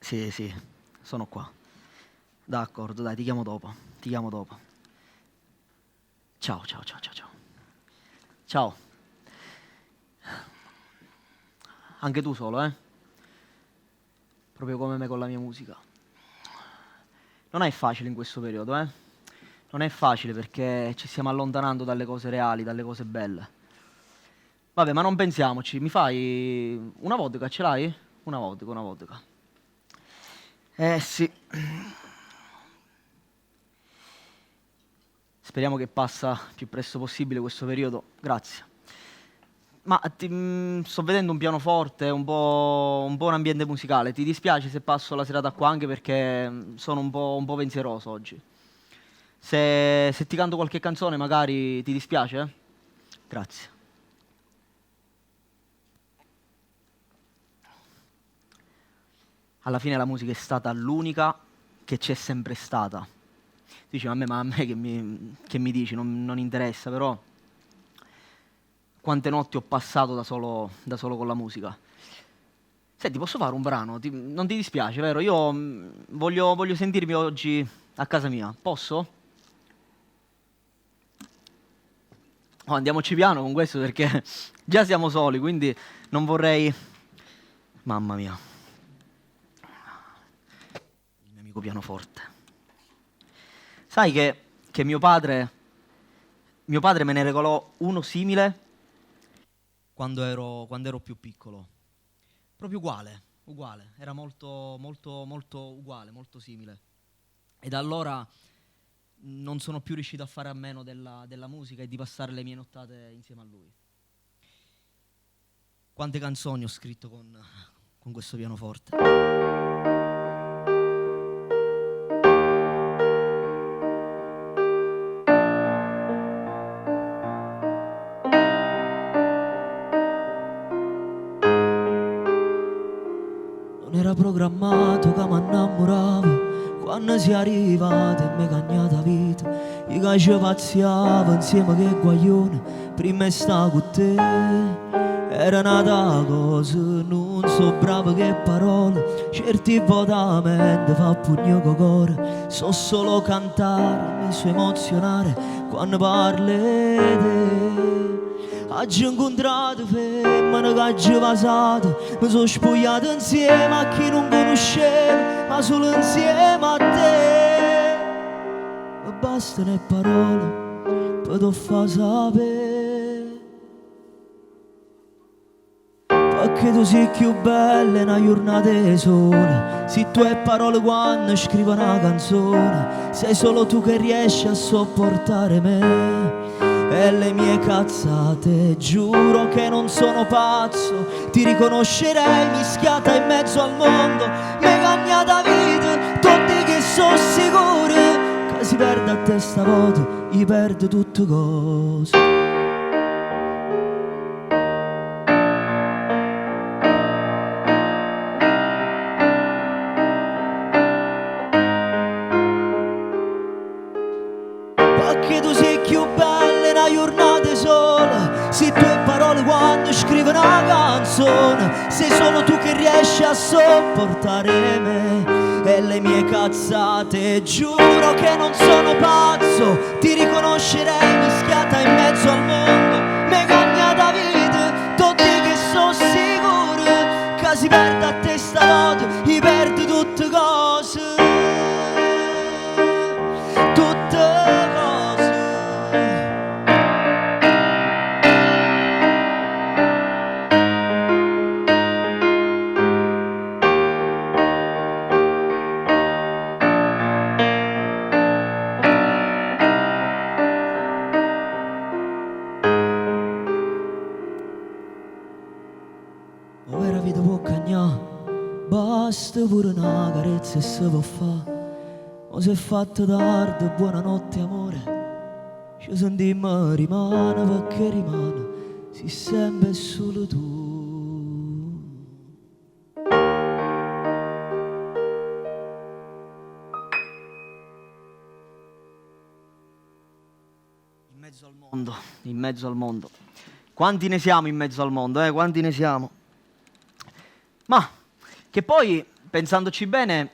Sì, sì, sono qua. D'accordo, dai, ti chiamo dopo, ti chiamo dopo. Ciao, ciao, ciao, ciao, ciao. Ciao. Anche tu solo, eh? Proprio come me con la mia musica. Non è facile in questo periodo, eh? Non è facile perché ci stiamo allontanando dalle cose reali, dalle cose belle. Vabbè, ma non pensiamoci. Mi fai una vodka, ce l'hai? Una vodka, una vodka. Eh sì. Speriamo che passa più presto possibile questo periodo. Grazie. Ma ti, sto vedendo un pianoforte, un po' un ambiente musicale. Ti dispiace se passo la serata qua anche perché sono un po' pensieroso oggi? Se ti canto qualche canzone magari ti dispiace? Grazie. Alla fine la musica è stata l'unica che c'è sempre stata. Dici, ma a me che mi dici? Non interessa, però quante notti ho passato da solo con la musica. Senti, posso fare un brano? Non ti dispiace, vero? Io voglio sentirmi oggi a casa mia. Posso? Oh, andiamoci piano con questo perché già siamo soli, quindi non vorrei... Mamma mia. Il mio amico pianoforte. Sai che mio padre me ne regalò uno simile quando ero più piccolo. Proprio uguale, uguale. Era molto, molto, molto uguale, molto simile. E da allora non sono più riuscito a fare a meno della musica e di passare le mie nottate insieme a lui. Quante canzoni ho scritto con questo pianoforte. Non era programmato che mi innamoravo. Quando si è arrivato e mi cagnata vita. Io che ci pazziavo insieme che guaglione. Prima sta con te. Era nata cosa, non so bravo che parole. Certi volte la mente fa pugno con cuore. So solo cantare, mi so emozionare quando parli te. Oggi ho incontrato femmine che oggi passato. Mi sono spogliato insieme a chi non conoscevo, ma solo insieme a te. Mi bastano le parole per te far sapere. Perché tu sei più bella una giornata di sole. Se tu e parole quando scrivo una canzone. Sei solo tu che riesci a sopportare me e le mie cazzate. Giuro che non sono pazzo. Ti riconoscerei mischiata in mezzo al mondo. Mi cagnata vita, tutti che sono sicuro che si perde a testa vuota, io perdo tutte cose. Perché tu sei più bella una giornata sola. Se tu e parole quando scrivo una canzone. Sei solo tu che riesci a sopportare me e le mie cazzate. Giuro che non sono pazzo. Ti riconoscerei mischiata in mezzo al mondo. Me cagnata vita, tutti che sono sicuro che si perde a testa vuota, io perdo tutte cose. Tutte cose. Ora vita può cagnà, basta pure una carezza e si può fa. Ma se è fatto tardi, buonanotte amore. Ci sentiamo rimane perché rimane, sei sempre solo tu. In mezzo al mondo, in mezzo al mondo. Quanti ne siamo in mezzo al mondo, eh? Quanti ne siamo? Ma che poi pensandoci bene,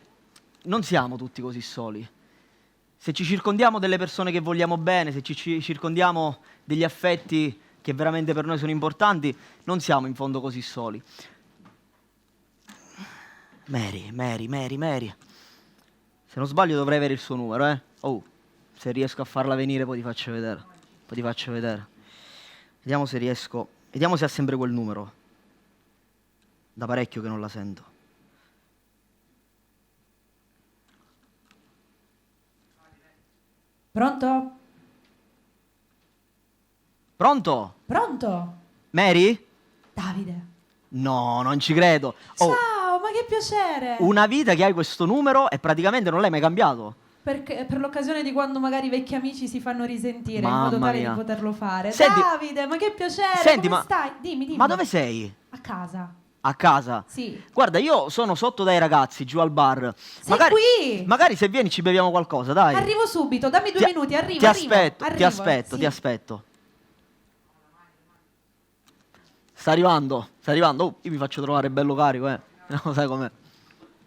non siamo tutti così soli. Se ci circondiamo delle persone che vogliamo bene, se ci circondiamo degli affetti che veramente per noi sono importanti, non siamo in fondo così soli. Mary, Mary, Mary, Mary. Se non sbaglio dovrei avere il suo numero, eh. Oh, se riesco a farla venire poi ti faccio vedere. Poi ti faccio vedere. Vediamo se riesco. Vediamo se ha sempre quel numero. Da parecchio che non la sento. Pronto? Pronto? Pronto? Mary? Davide. No, non ci credo. Oh, Ciao, ma che piacere! una vita che hai questo numero e praticamente non l'hai mai cambiato. Perché, per l'occasione di quando magari i vecchi amici si fanno risentire in Mamma modo tale mia. di poterlo fare. Senti- Davide, ma che piacere! Senti, come ma- stai? Dimmi, dimmi. Ma dove sei? A casa. A casa? Sì. Guarda, io sono sotto dai ragazzi, giù al bar. Sei qui? Magari se vieni ci beviamo qualcosa, dai. Arrivo subito, dammi 2 minuti, arrivo, Ti arrivo, aspetto, ti arrivo. aspetto, Sì. ti aspetto. Sta arrivando, sta arrivando. Oh, io mi faccio trovare bello carico, eh. Non sai com'è.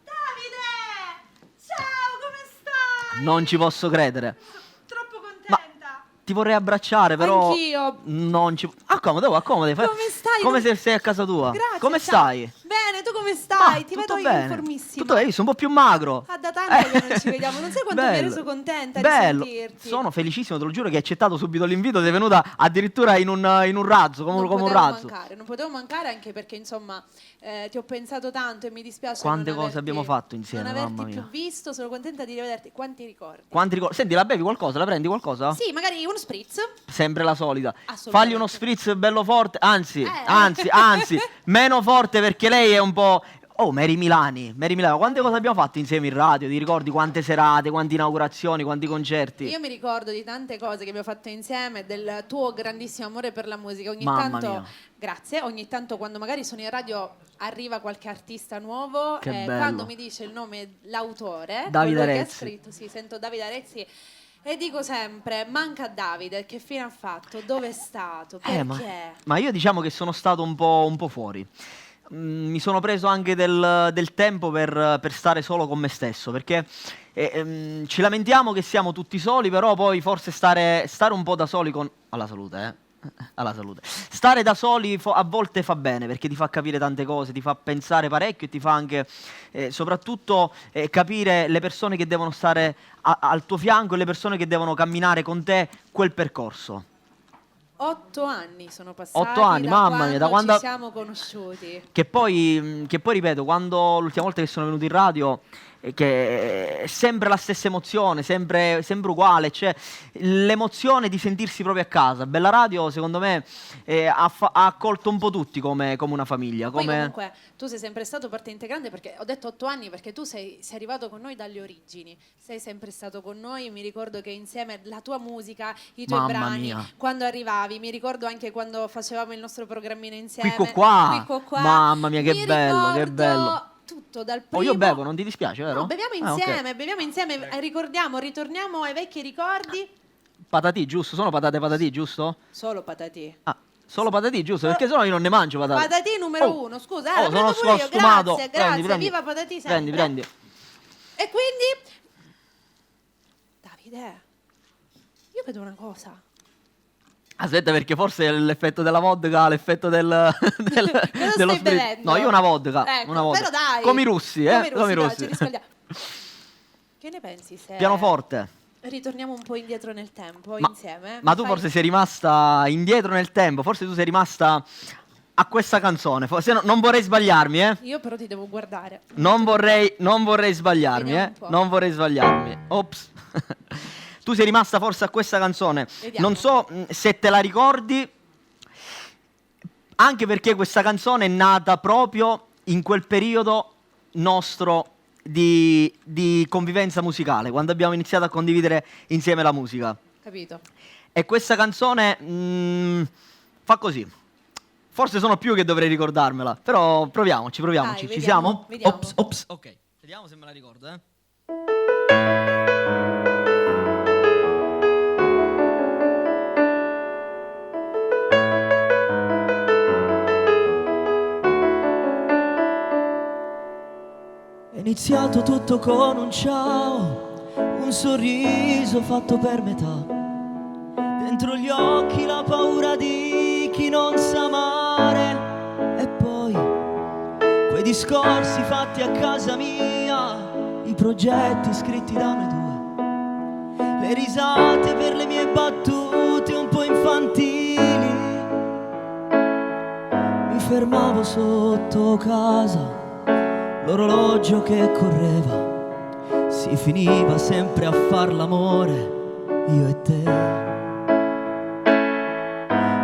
Davide! Ciao, come stai? Non ci posso credere. Sono troppo Ma contenta. ti vorrei abbracciare, però. Anch'io. Non ci. Accomodo, oh, accomodi. Fai... Come stai? Come Non- se sei a casa tua. Grazie. Come ciao. stai? Bene, tu come stai? Ma, Ti tutto vedo bene. in formissima. Tutto bene, io sono un po' più magro. Ah, da tanto che non ci vediamo. Non sai quanto mi hai Bello. reso contenta di Bello. sentirti. Sono felicissimo, te lo giuro che hai accettato subito l'invito. Sei venuta addirittura in un razzo, Non come un potevo razzo. mancare, non potevo mancare anche perché insomma ti ho pensato tanto e mi dispiace Quante non cose averti, abbiamo fatto insieme, non averti mamma mia. più visto, sono contenta di rivederti. Quanti ricordi? Quanti ricordi? Senti, la bevi qualcosa? La prendi qualcosa? Sì, magari uno spritz. Sempre la solita. Assolutamente. Fagli uno spritz bello forte, anzi, Eh. anzi, anzi, meno forte perché lei è un po'. Oh, Mary Milani, Mary Milani, quante cose abbiamo fatto insieme in radio? Ti ricordi quante serate, quante inaugurazioni, quanti concerti? Io mi ricordo di tante cose che abbiamo fatto insieme, del tuo grandissimo amore per la musica. Ogni Mamma tanto, mia. grazie, ogni tanto quando magari sono in radio arriva qualche artista nuovo, Che bello. quando mi dice il nome, l'autore, Davide quello che ha Arezzi. scritto, sì, sento Davide Arezzi e dico sempre, manca Davide, che fine ha fatto? Dove è stato? Perché? Ma io diciamo che sono stato un po' fuori. Mi sono preso anche del tempo per stare solo con me stesso, perché ci lamentiamo che siamo tutti soli, però poi forse stare un po' da soli con... Alla salute, Alla salute. Stare da soli a volte fa bene, perché ti fa capire tante cose, ti fa pensare parecchio e ti fa anche, soprattutto, capire le persone che devono stare al tuo fianco e le persone che devono camminare con te quel percorso. 8 anni sono passati. 8 anni, da mamma mia, da quando quando ci siamo conosciuti. Che poi ripeto, quando l'ultima volta che sono venuto in radio, che è sempre la stessa emozione, sempre uguale, cioè l'emozione di sentirsi proprio a casa. Bella Radio, secondo me, ha accolto un po' tutti come una famiglia. Poi comunque tu sei sempre stato parte integrante, perché ho detto 8 anni perché tu sei arrivato con noi dalle origini, sei sempre stato con noi, mi ricordo che insieme la tua musica, i tuoi Mamma brani, mia. quando arrivavi, mi ricordo anche quando facevamo il nostro programmino insieme. Qui qua. Qui qua. Mamma mia, che Mi bello, che ricordo bello. Tutto dal primo. Oh, io bevo, non ti dispiace, vero? No, beviamo Ah, insieme, ok. beviamo insieme, ricordiamo, ritorniamo ai vecchi ricordi. Patatì, giusto? Sono patate patatì, giusto? Solo patatì. Ah, solo patatì, giusto? Perché sennò io non ne mangio patate. Patatì numero Oh. 1, scusa, Oh, la prendo sono pure io. scostumato. Grazie, Prendi, grazie, prendi. viva patatì sempre. Prendi, prendi. E quindi Davide, io vedo una cosa. Aspetta, perché forse l'effetto della vodka, l'effetto del Cosa dello stai spritz. bevendo? No, io una vodka, Ecco, una vodka. Però dai. Come i russi, Come i russi, Come i dai, russi. ci riscaldiamo. Che ne pensi se Pianoforte. ritorniamo un po' indietro nel tempo insieme? Ma tu forse sei rimasta indietro nel tempo, forse tu sei rimasta a questa canzone. Forse no, non vorrei sbagliarmi, eh. Io però ti devo guardare. Non vorrei sbagliarmi, Vediamo eh. un po'. Non vorrei sbagliarmi. Ops. Tu sei rimasta forse a questa canzone. Vediamo. Non so se te la ricordi, anche perché questa canzone è nata proprio in quel periodo nostro di convivenza musicale, quando abbiamo iniziato a condividere insieme la musica. Capito. E questa canzone fa così. Forse sono più che dovrei ricordarmela, però proviamoci, proviamoci. Dai, Ci vediamo, siamo? vediamo. Ops, ops, ok. Vediamo se me la ricordo, eh. E iniziato tutto con un ciao, un sorriso fatto per metà. Dentro gli occhi la paura di chi non sa amare. E poi quei discorsi fatti a casa mia, i progetti scritti da noi due, le risate per le mie battute un po' infantili. Mi fermavo sotto casa, l'orologio che correva, si finiva sempre a far l'amore, io e te.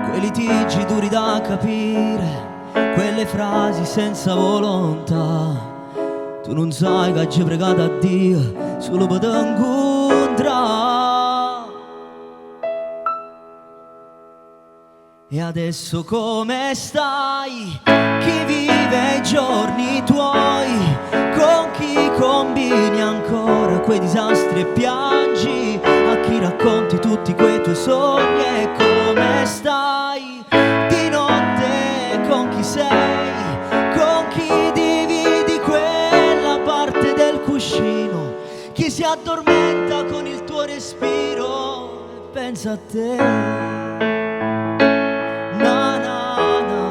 Quei litigi duri da capire, quelle frasi senza volontà. Tu non sai che ci pregato a Dio, solo per incontrare. E adesso come stai? Chi vive i giorni tuoi? Con chi combini ancora quei disastri e piangi? A chi racconti tutti quei tuoi sogni? E come stai? Di notte con chi sei? Con chi dividi quella parte del cuscino? Chi si addormenta con il tuo respiro e pensa a te? Na na na.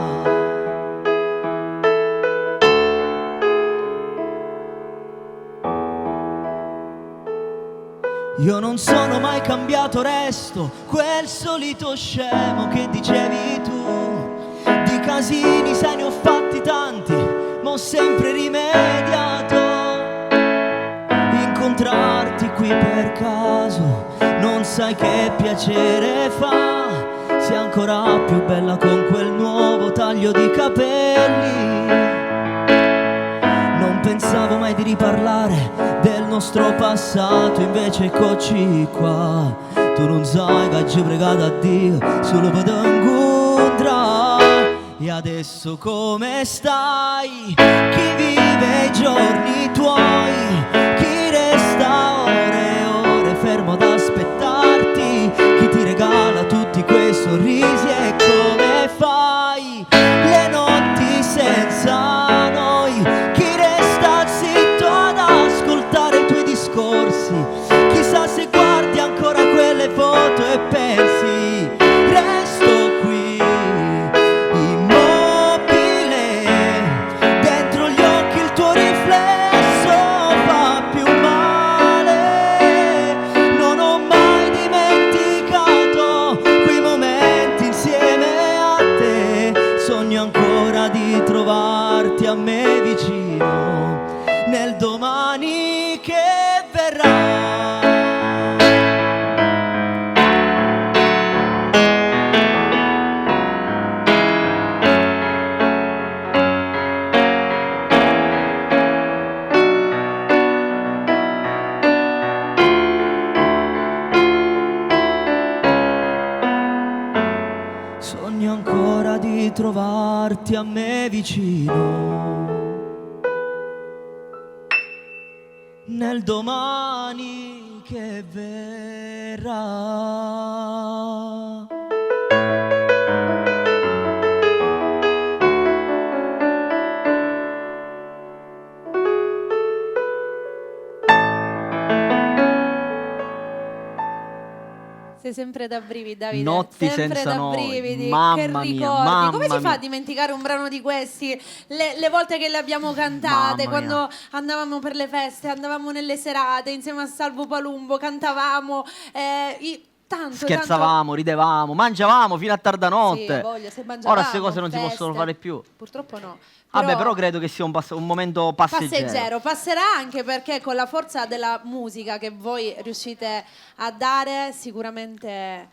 Io non sono mai cambiato, resto quel solito scemo che dicevi tu. Di casini sai ne ho fatti tanti, ma ho sempre rimediato. Incontrarti qui per caso, non sai che piacere fa. Sei ancora più bella con quel nuovo taglio di capelli. Non pensavo mai di riparlare del nostro passato, invece eccoci qua. Tu non sai che ci pregato a Dio solo per incontrare. E adesso come stai? Chi vive i giorni tuoi? Chi resta ore e ore fermo ad aspettarti? Chi ti regala tutti quei sorrisi e come fai? Le notti senza noi? Chi resta zitto ad ascoltare i tuoi discorsi? Chissà se guardi ancora quelle foto e pensi: resto qui immobile, dentro gli occhi il tuo riflesso fa più male. Non ho mai dimenticato quei momenti insieme a te. Sogno ancora di trovarti a me vicino nel domani che verrà. Sogno ancora di trovarti a me vicino nel domani che verrà. Sei sempre da brividi, Davide. Notti sempre senza da noi. brividi. Mamma che mia, ricordi. mamma Come si fa mia. a dimenticare un brano di questi? Le volte che le abbiamo cantate, Mamma mia. quando andavamo per le feste, andavamo nelle serate insieme a Salvo Palumbo, cantavamo. Tanto, Scherzavamo, ridevamo, mangiavamo fino a tarda Tanto. notte. Sì, voglia, se mangiavamo, Ora queste cose non si feste. possono fare più. Purtroppo no. Vabbè, però credo che sia un momento passeggero. Passeggero, passerà anche perché con la forza della musica che voi riuscite a dare, sicuramente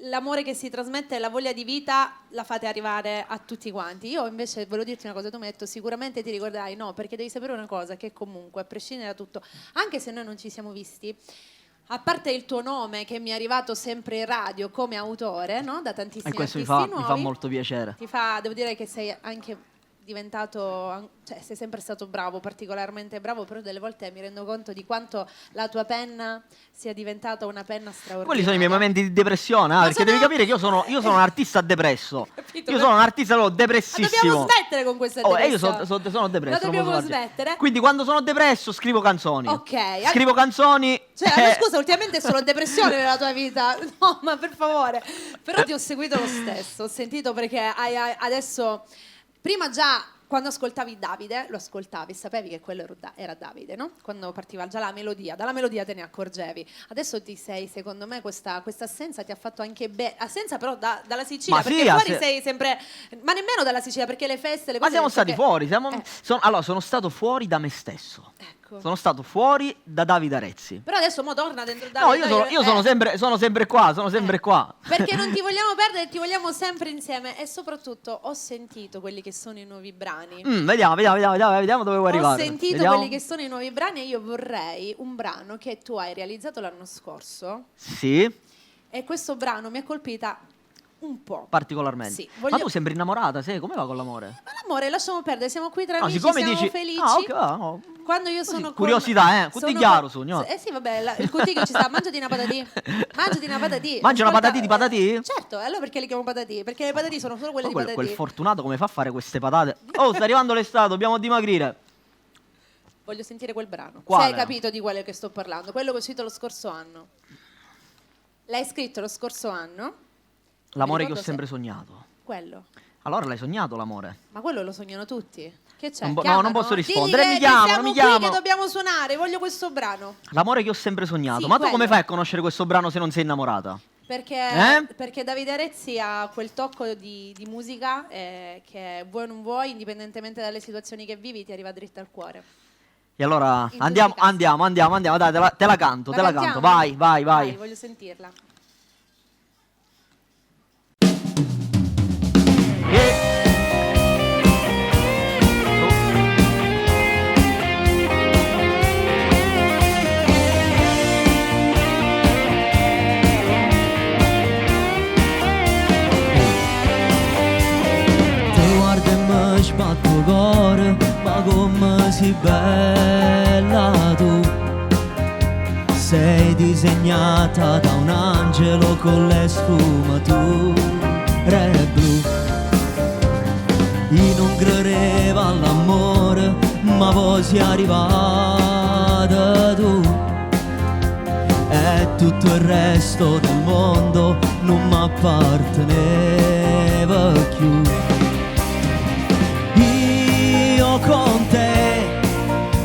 l'amore che si trasmette e la voglia di vita la fate arrivare a tutti quanti. Io invece volevo dirti una cosa, tu mi hai detto sicuramente ti ricorderai, no, perché devi sapere una cosa, che comunque a prescindere da tutto, anche se noi non ci siamo visti, a parte il tuo nome che mi è arrivato sempre in radio come autore, no? Da tantissimi E questo artisti mi fa nuovi. molto piacere. Ti fa, devo dire che sei anche diventato, cioè sei sempre stato bravo, particolarmente bravo, però delle volte mi rendo conto di quanto la tua penna sia diventata una penna straordinaria. Quelli sono i miei momenti di depressione, ah, Ma perché devi sono- capire che io sono un artista depresso. Capito? Io sono un artista proprio Ma depressissimo. dobbiamo smettere con questa Oh, e io depressione. sono depresso. La non dobbiamo posso farci. smettere. Quindi quando sono depresso scrivo canzoni. Ok. Scrivo canzoni. Cioè, ma scusa, ultimamente è solo depressione nella tua vita. No, ma per favore. Però ti ho seguito lo stesso. Ho sentito perché adesso. Prima già, quando ascoltavi Davide, lo ascoltavi, sapevi che quello era Davide, no? Quando partiva già la melodia, dalla melodia te ne accorgevi. Adesso ti sei, secondo me, questa assenza ti ha fatto anche bene. Assenza però dalla Sicilia, Ma perché sì, fuori sei sempre. Ma nemmeno dalla Sicilia, perché le feste, le Ma cose. siamo stati perché- fuori. Allora, sono stato fuori da me stesso. Ecco. Sono stato fuori da Davide Arezzi. Però adesso mo torna dentro Davide. No, io sono sempre, sono sempre qua, sono sempre qua. Perché non ti vogliamo perdere, ti vogliamo sempre insieme. E soprattutto ho sentito quelli che sono i nuovi brani. Vediamo, vediamo, vediamo, vediamo, vediamo dove vuoi Ho arrivare. sentito Vediamo. quelli che sono i nuovi brani e io vorrei un brano che tu hai realizzato l'anno scorso. Sì, E questo brano mi ha colpita un po'. particolarmente. Sì, Ma tu sembri innamorata, sì? Come va con l'amore? Ma l'amore lasciamo perdere, siamo qui tra No, amici, siccome siamo dici felici. Ah, ok, ah, no. Quando io Così, sono con curiosità, eh? sono Cutigliaro con su, no? Eh sì, vabbè, il cutiglio ci sta, mangiati una patatì. Mangiati una patatì. Mangia una Ascolta, patatì di patatì? Certo, allora perché le chiamo patatì? Perché le patatì sono solo quelle Poi di quel patatì. fortunato come fa a fare queste patate? Oh, sta arrivando l'estate, dobbiamo dimagrire. Voglio sentire quel brano. Quale? Se hai capito di quello che sto parlando, quello che è uscito lo scorso anno. L'hai scritto lo scorso anno? L'amore che ho ricordo se- sempre sognato. Quello. Allora l'hai sognato l'amore? Ma quello lo sognano tutti. Che c'è? Non no, Chiamano? non posso Digli rispondere. Mi che chiamano, siamo mi qui chiamano. che dobbiamo suonare, voglio questo brano. L'amore che ho sempre sognato. Sì, Ma tu come quello. fai a conoscere questo brano se non sei innamorata? Perché, Eh? perché Davide Arezzi ha quel tocco di musica che vuoi o non vuoi, indipendentemente dalle situazioni che vivi, ti arriva dritta al cuore. E allora In tutti andiamo, i casi. andiamo, andiamo, andiamo. Dai, te la canto, te la canto. cantiamo? Vai, vai, vai. Vai, voglio sentirla. Ti guardo e mi sbatto il cuore, ma come sei bella tu. Sei disegnata da un angelo con le sfumature blu. Io non credevo all'amore, ma poi sei arrivata tu. E tutto il resto del mondo non mi apparteneva più. Io con te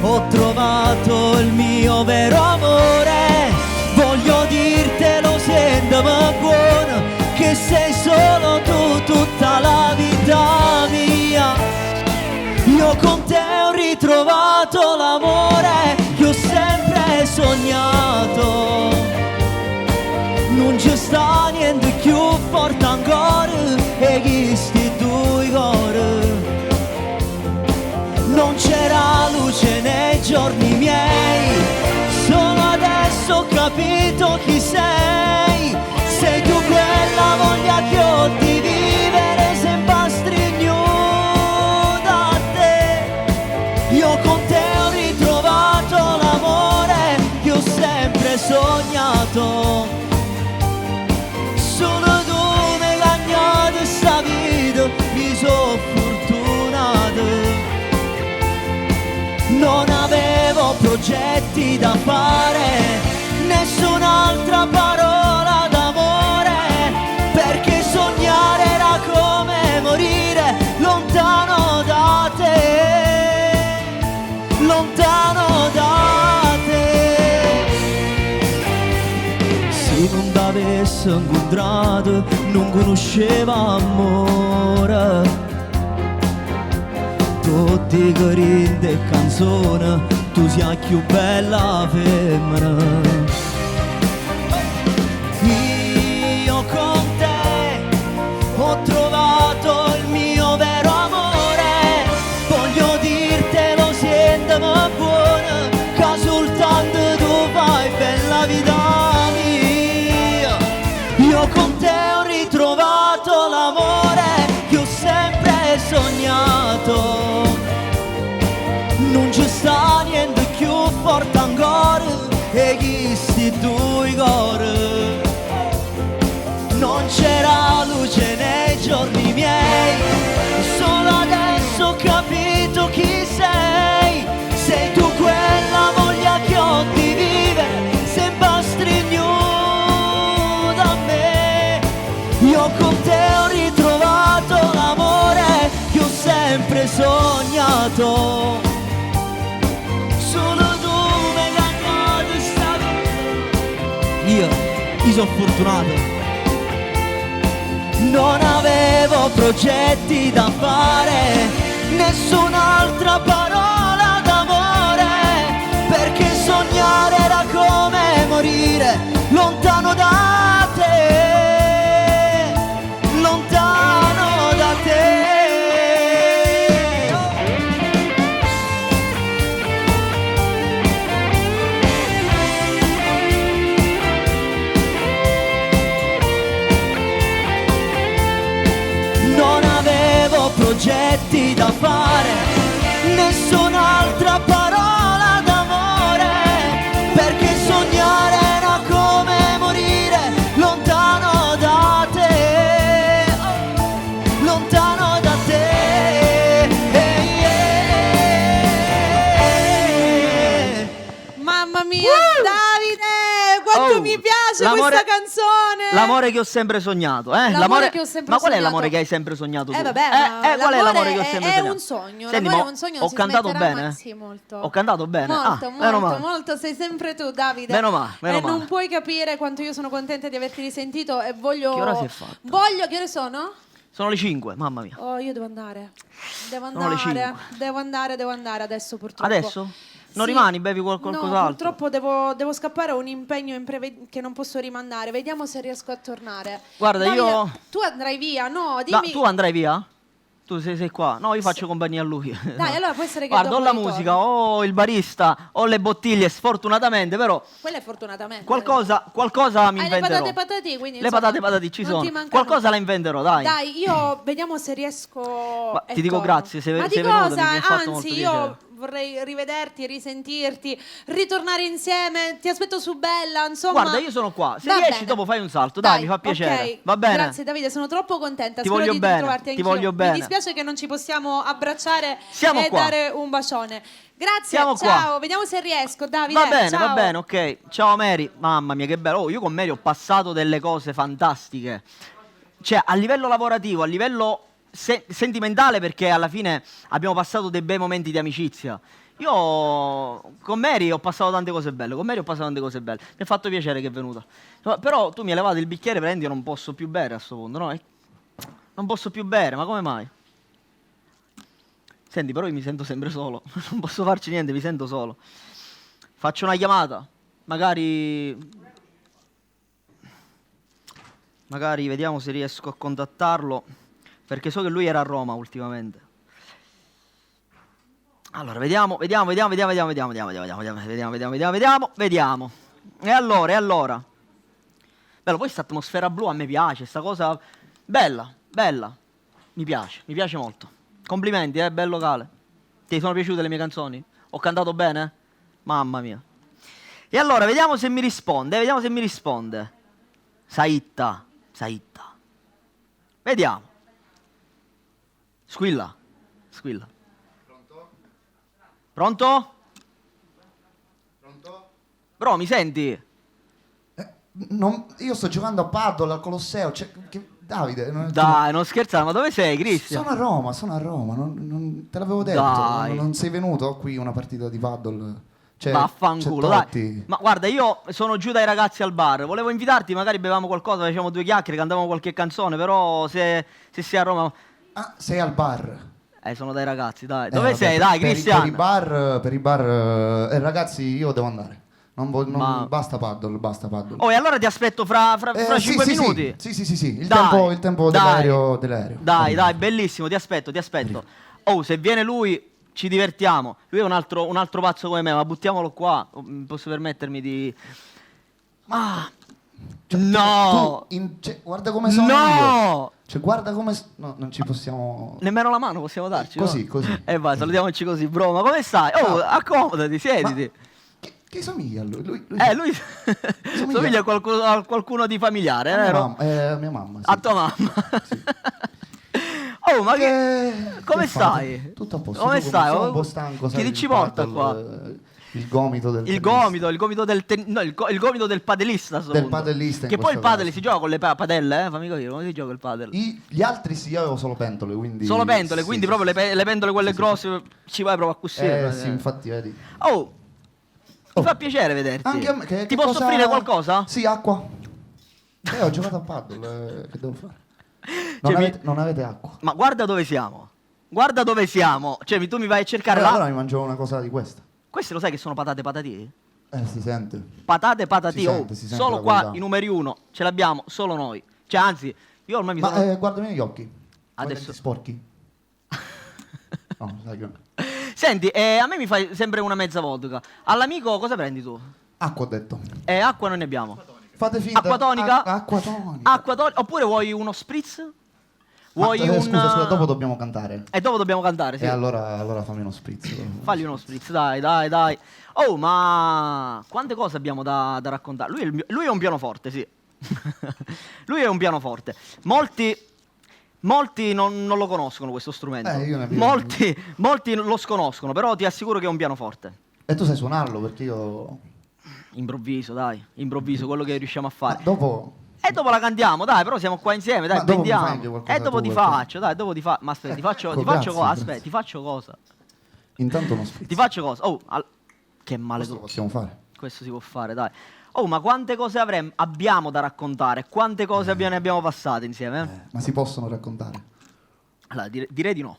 ho trovato il mio vero amore. Voglio dirtelo, sentimi buono, che sei solo tu tutta la vita mia. Io con te ho ritrovato l'amore che ho sempre sognato. Non c'è sta niente più forte ancora e chi sti due cuori. Non c'era luce nei giorni miei, solo adesso ho capito chi sei. Sei tu quella voglia che ho di vivere sempre stringiuta a te. Io con te ho ritrovato l'amore che ho sempre sognato. Solo tu mi hai cagnato sta vita, mi sono fortunato. Non avevo progetti da fare, nessun'altra parola d'amore, perché sognare era come morire lontano da te, lontano da te. Se non t'avessi incontrato, non conoscevo amore. Tutti corinte e canzone, tu sei la più bella femmina. Io con te ho trovato il mio vero amore. Voglio dirtelo, sentimi buona, che soltanto tu fai bella vita mia. Io con te ho ritrovato l'amore che ho sempre sognato. Non c'è sta niente più forte ancora e chi sti Io con te ho ritrovato l'amore che ho sempre sognato. Solo tu m'hai cagnato 'sta vita. Io, io sono fortunato. Non avevo progetti da fare, nessun'altra parola d'amore, perché sognare era come morire lontano da te, lontano da te. Non avevo progetti da fare, nessun'altra parola d'amore, perché sognare era come morire lontano da te, oh, lontano da te. Eh, yeah. Mamma mia, Davide, quanto Oh, mi piace l'amore- questa canzone! L'amore che ho sempre sognato, eh? L'amore che ho sempre Ma qual è sognato? l'amore che hai sempre sognato tu? Eh, vabbè, ma qual è l'amore che ho è- sempre è sognato? un sogno, Senti, l'amore ma è un sogno, non Ho si cantato smetterà bene? mai. Sì, molto. Ho cantato bene? Molto, ah, meno molto, male. molto, sei sempre tu, Davide. Meno male, meno E non male. puoi capire quanto io sono contenta di averti risentito e voglio Che ora si è fatta? Voglio, che ore sono? Sono le 5, mamma mia. Oh, io devo andare. Devo Sono le andare, 5. devo andare, devo andare adesso purtroppo. Adesso? Non Sì. rimani, bevi No, qualcos'altro? purtroppo devo, devo scappare, ho un impegno che non posso rimandare. Vediamo se riesco a tornare. Guarda, Davide, io- Tu andrai via, no? Ma Dimmi. tu andrai via? Tu sei qua? No, io faccio compagnia a lui. Dai, allora può essere che Guarda, ho dopo la ritorno. musica, ho il barista, ho le bottiglie, sfortunatamente, però Quella è fortunatamente. qualcosa mi Hai le inventerò. patate patati, quindi Le insomma, patate patati ci non sono. ti manca Qualcosa nulla. la inventerò, dai. Dai, io vediamo se riesco. Ma e ti dico torno. grazie, sei- Ma di sei venuta, cosa? mi ha fatto molto Anzi, io piacere. vorrei rivederti, risentirti, ritornare insieme. Ti aspetto su Bella, insomma. Guarda, io sono qua. Se Va riesci, bene. dopo fai un salto. Dai, mi fa piacere. ok. Va bene? Grazie Davide, sono troppo contenta. Ti Spero voglio di bene, ritrovarti ti anch'io. voglio bene. Mi dispiace che non ci possiamo abbracciare Siamo e qua. dare un bacione. Grazie, Siamo qua. ciao. Vediamo se riesco, Davide. Va bene, ciao. va bene, ok. Ciao Mary. Mamma mia, che bello. Oh, io con Mary ho passato delle cose fantastiche. Cioè, a livello lavorativo, a livello sentimentale, perché alla fine abbiamo passato dei bei momenti di amicizia. Io con Mary ho passato tante cose belle, con Mary ho passato tante cose belle. Mi ha fatto piacere che è venuta. No, però tu mi hai levato il bicchiere, prendi, io non posso più bere a sto punto, no? Non posso più bere, ma come mai? Senti, però io mi sento sempre solo. Non posso farci niente, mi sento solo. Faccio una chiamata. Magari. Magari vediamo se riesco a contattarlo. Perché so che lui era a Roma ultimamente. Allora, vediamo, vediamo, vediamo, vediamo, vediamo, vediamo, vediamo, vediamo, vediamo, vediamo, vediamo, vediamo, vediamo, vediamo. E allora, e allora? Bello, poi questa atmosfera blu a me piace, sta cosa bella, bella. Mi piace molto. Complimenti, bel locale. Ti sono piaciute le mie canzoni? Ho cantato bene? Mamma mia. E allora, vediamo se mi risponde, vediamo se mi risponde. Saitta, Saitta. Vediamo. Squilla, squilla. Pronto? Pronto? Pronto? Bro, mi senti? Io sto giocando a paddle al Colosseo. Cioè, Davide, Dai, non scherzare, ma dove sei, Cristian? Sono a Roma, sono a Roma, te l'avevo detto. Dai. Non sei venuto qui una partita di paddle? C'è, Vaffanculo, c'è dai. Totti. Ma guarda, io sono giù dai ragazzi al bar. Volevo invitarti, magari bevamo qualcosa, facciamo due chiacchiere, cantavamo qualche canzone, però se sei a Roma... Ah, sei al bar. Sono dai ragazzi, dai. Dove Vabbè, sei? Dai, Cristian. Per i bar, per i bar ragazzi, io devo andare. Non non Ma basta paddle, basta paddle. Oh, e allora ti aspetto fra 5 minuti. Sì, sì, sì, sì. Il Dai, tempo dai. dell'aereo. Dai, dai, bellissimo, ti aspetto, ti aspetto. Oh, se viene lui ci divertiamo. Lui è un altro pazzo come me, ma buttiamolo qua. Oh, posso permettermi di... Ma... Ah. No! Guarda come sono No! io. Cioè, guarda come no, non ci possiamo... Nemmeno la mano possiamo darci, no? Così, così. E vai, salutiamoci così, bro. Ma come stai? Oh, Ciao. accomodati, siediti. Ma che somiglia a lui? Lui Lui somiglia somiglia a qualcuno di familiare, A mia vero? mia mamma, sì. A tua mamma. Sì. Oh, ma che, come Che fate? stai? Tutto a posto. Come Tu stai? Sono un Oh, po' stanco, Chi sai, ti ci il porta paddle, qua? Il gomito del Il tennista. gomito, il gomito del ten- no, il, go- il gomito del padelista. a sto Del punto. padellista in Che poi il questo padel caso. si gioca con le padelle, eh? Fammi capire, come si gioca il padel? Gli altri sì, io avevo solo pentole, quindi... Solo pentole, sì, quindi sì, proprio sì, le, le pentole quelle Sì, sì, grosse ci vai proprio a cucire. Eh sì, infatti, vedi. Oh, mi Oh. fa piacere vederti. Anche a me, Ti che posso cosa- offrire qualcosa? Sì, acqua. Ho giocato a paddle, che devo fare? Non, Cioè, mi- avete, non avete acqua. Ma guarda dove siamo. Guarda dove siamo. Cioè, tu mi vai a cercare la... Allora mi mangio una cosa di questa. Queste lo sai che sono patate patatine? Si sente. Patate patatine. Si Oh, sente, si sente solo la qua qualità. i numeri uno. Ce l'abbiamo solo noi. Cioè, anzi, io ormai mi Ma sono... guardami negli occhi. Adesso- Adesso... sporchi. No, sai che... Senti, a me mi fai sempre una mezza vodka. All'amico cosa prendi tu? Acqua ho detto. Acqua non ne abbiamo. Fate finta. Acqua tonica? Acqua tonica. Acqua tonica. Oppure vuoi uno spritz? Ma, Vuoi un... Scusa, scusa, dopo dobbiamo cantare. E dopo dobbiamo cantare, sì. E allora fammi uno spritz. Fagli uno spritz, dai, dai, dai. Oh, ma quante cose abbiamo da raccontare? Lui è, lui è un pianoforte, sì. Lui è un pianoforte. Molti non lo conoscono questo strumento. Io ne abbiamo- Molti lo sconoscono, però ti assicuro che è un pianoforte. E tu sai suonarlo perché io... Improvviso, dai, improvviso, quello che riusciamo a fare. Ma dopo... E dopo la cantiamo, dai, però siamo qua insieme, dai, Ma dopo mi prendiamo. fai anche qualcosa E dopo tu, ti perché- faccio, dai, dopo ti fa. Ma aspetta, ti faccio, Ecco, ti faccio grazie, cosa? grazie. Aspetta, ti faccio cosa? Intanto uno spritz. Ti faccio cosa? Oh, che male Questo lo possiamo fare. Questo si può fare, dai. Oh, ma quante cose abbiamo da raccontare? Quante cose ne abbiamo passate insieme? Ma si possono raccontare? Allora, direi di no.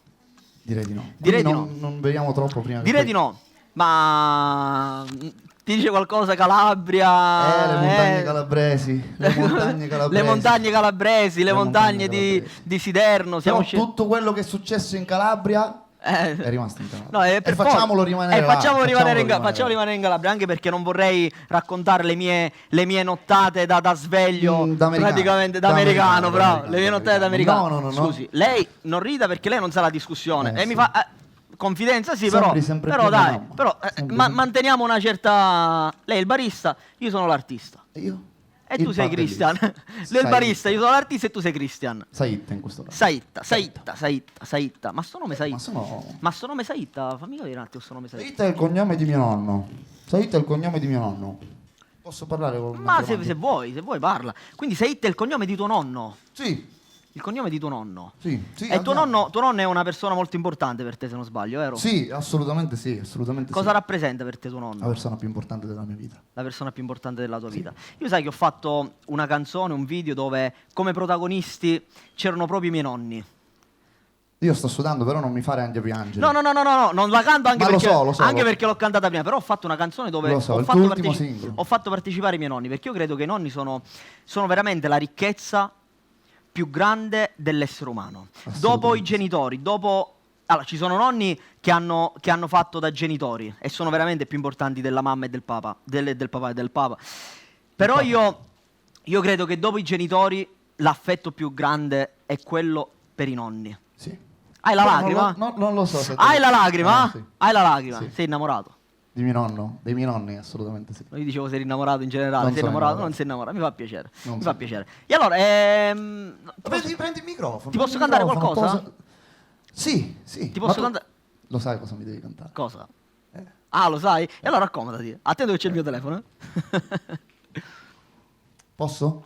Direi di no. Direi Quindi di no. Non beviamo troppo prima che Direi poi- di no. Ma ti dice qualcosa Calabria? Le montagne calabresi, le montagne calabresi. Le montagne calabresi, le Le montagne montagne calabresi. di Siderno. Siamo Però tutto quello che è successo in Calabria è rimasto in Calabria. No, è E per facciamolo forza. rimanere là, facciamolo rimanere in facciamolo facciamolo rimanere rimanere in Calabria, anche perché non vorrei raccontare le mie nottate da sveglio, Da americano. praticamente da Da americano, americano, da bravo. americano, Le mie da nottate da americano. americano. No, no, no, no. Scusi, lei non rida perché lei non sa la discussione. E mi fa confidenza, sì, Sembri però, sempre però più mia dai, mamma. però Sembri sempre manteniamo una certa. Lei è il barista, io sono l'artista. E io? E Il tu sei padellista. Christian. Lui è il barista, io sono l'artista e tu sei Christian. Saitta in questo caso. Saitta, Saitta, Saitta, Saitta. Ma sto nome Saitta. Ma sono... Ma sto nome Saitta, fammi capire un attimo sto nome Saitta. Saitta è il cognome di mio nonno. Saitta è il cognome di mio nonno. Posso parlare con Ma se vuoi parla. Quindi Saitta è il cognome di tuo nonno. Sì. Il cognome di tuo nonno. Sì, sì, E andiamo. tuo nonno è una persona molto importante per te, se non sbaglio, vero? Sì, assolutamente sì, assolutamente Cosa sì. rappresenta per te tuo nonno? La persona più importante della mia vita. La persona più importante della tua vita. Io sai che ho fatto una canzone, un video dove come protagonisti c'erano proprio i miei nonni. Io sto sudando, però non mi fare anche piangere. No, no, no, no, no, no, non la canto anche Ma lo perché, so, lo so, anche lo so. perché l'ho cantata prima, però ho fatto una canzone dove Lo so, il tuo ultimo singolo. ho fatto partecipare i miei nonni, perché io credo che i nonni sono veramente la ricchezza più grande dell'essere umano. Dopo i genitori, dopo... Allora, ci sono nonni che hanno fatto da genitori e sono veramente più importanti della mamma e del papà, del papà e del papa. Però papà. io credo che dopo i genitori l'affetto più grande è quello per i nonni. Sì. Hai la No, non lacrima? lo, no, non lo so se Hai te- la lacrima? Sì. Hai la lacrima? Sì. Sei innamorato? Di mio nonno, dei miei nonni, assolutamente sì. Io dicevo sei innamorato in generale, Non sei sono innamorato, innamorato. non sei innamorato, mi fa piacere. Non mi so. fa piacere. E allora, ti Prendi, prendi il microfono. Ti posso prendi il cantare microfono, qualcosa? posa- Sì, sì. Ti Ma posso tu cantare? Lo sai cosa mi devi cantare? Cosa? Ah, lo sai? E allora accomodati. Attento che c'è il mio telefono. Posso?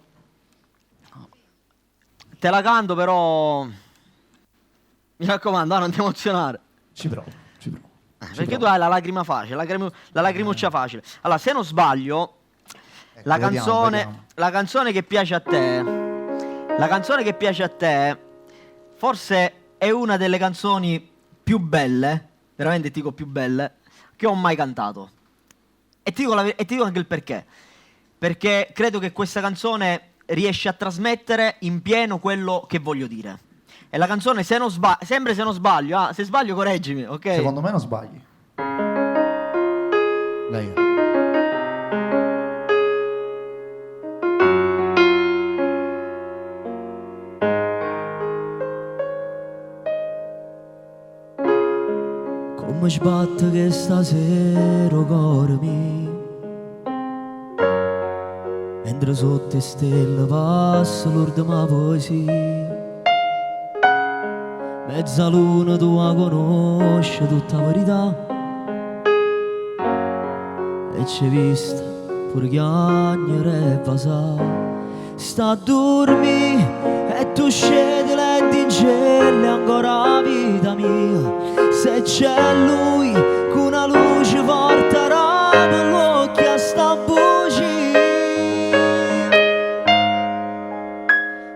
Te la canto però. Mi raccomando, ah, non ti emozionare. Ci provo, ci provo. Ci Perché provo. tu hai la lacrima facile, la lacrimuccia facile. Allora, se non sbaglio, Ecco, vediamo, vediamo. la canzone che piace a te, la canzone che piace a te, forse è una delle canzoni più belle, veramente ti dico più belle, che ho mai cantato. E ti dico, e ti dico anche il perché. Perché credo che questa canzone riesce a trasmettere in pieno quello che voglio dire. E la canzone, se non sempre se non sbaglio, ah, se sbaglio correggimi, ok? Secondo me non sbagli. Lei è. Come sbatte che stasera cuore mio, mentre sotto le stelle passa l'ultima poesia. Mezzaluna tu la conosci tutta la verità. E c'e vist pur chiagnere e vasà. Sta a durmì e tu scetele e dincelle ancora vita mia. Se c'è lui cu na luce forte arape l'uocchie a sta bugia.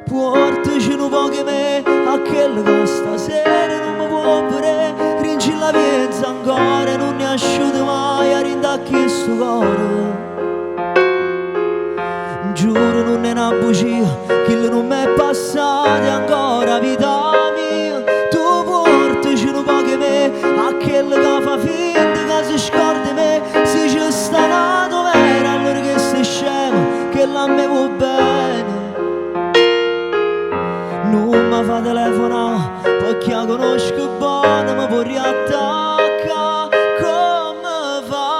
Puortace nu poco 'e me a chella ca stasera nun me può vedè. Dincella pienza ancora e nun è asciuto mai 'a dint' a chisto core. Giuro nun è na bugia, chillo nun m'è passato è ancora vita mia. Tu puortace nu poco 'e me a chella ca fa finta ca si scorda 'e me. Si ce sta n'ato vero allora che sei scema, chella a me vuò bene. Nun mi fa telefonà perché la conosco buona, mi può riattaccare come fa.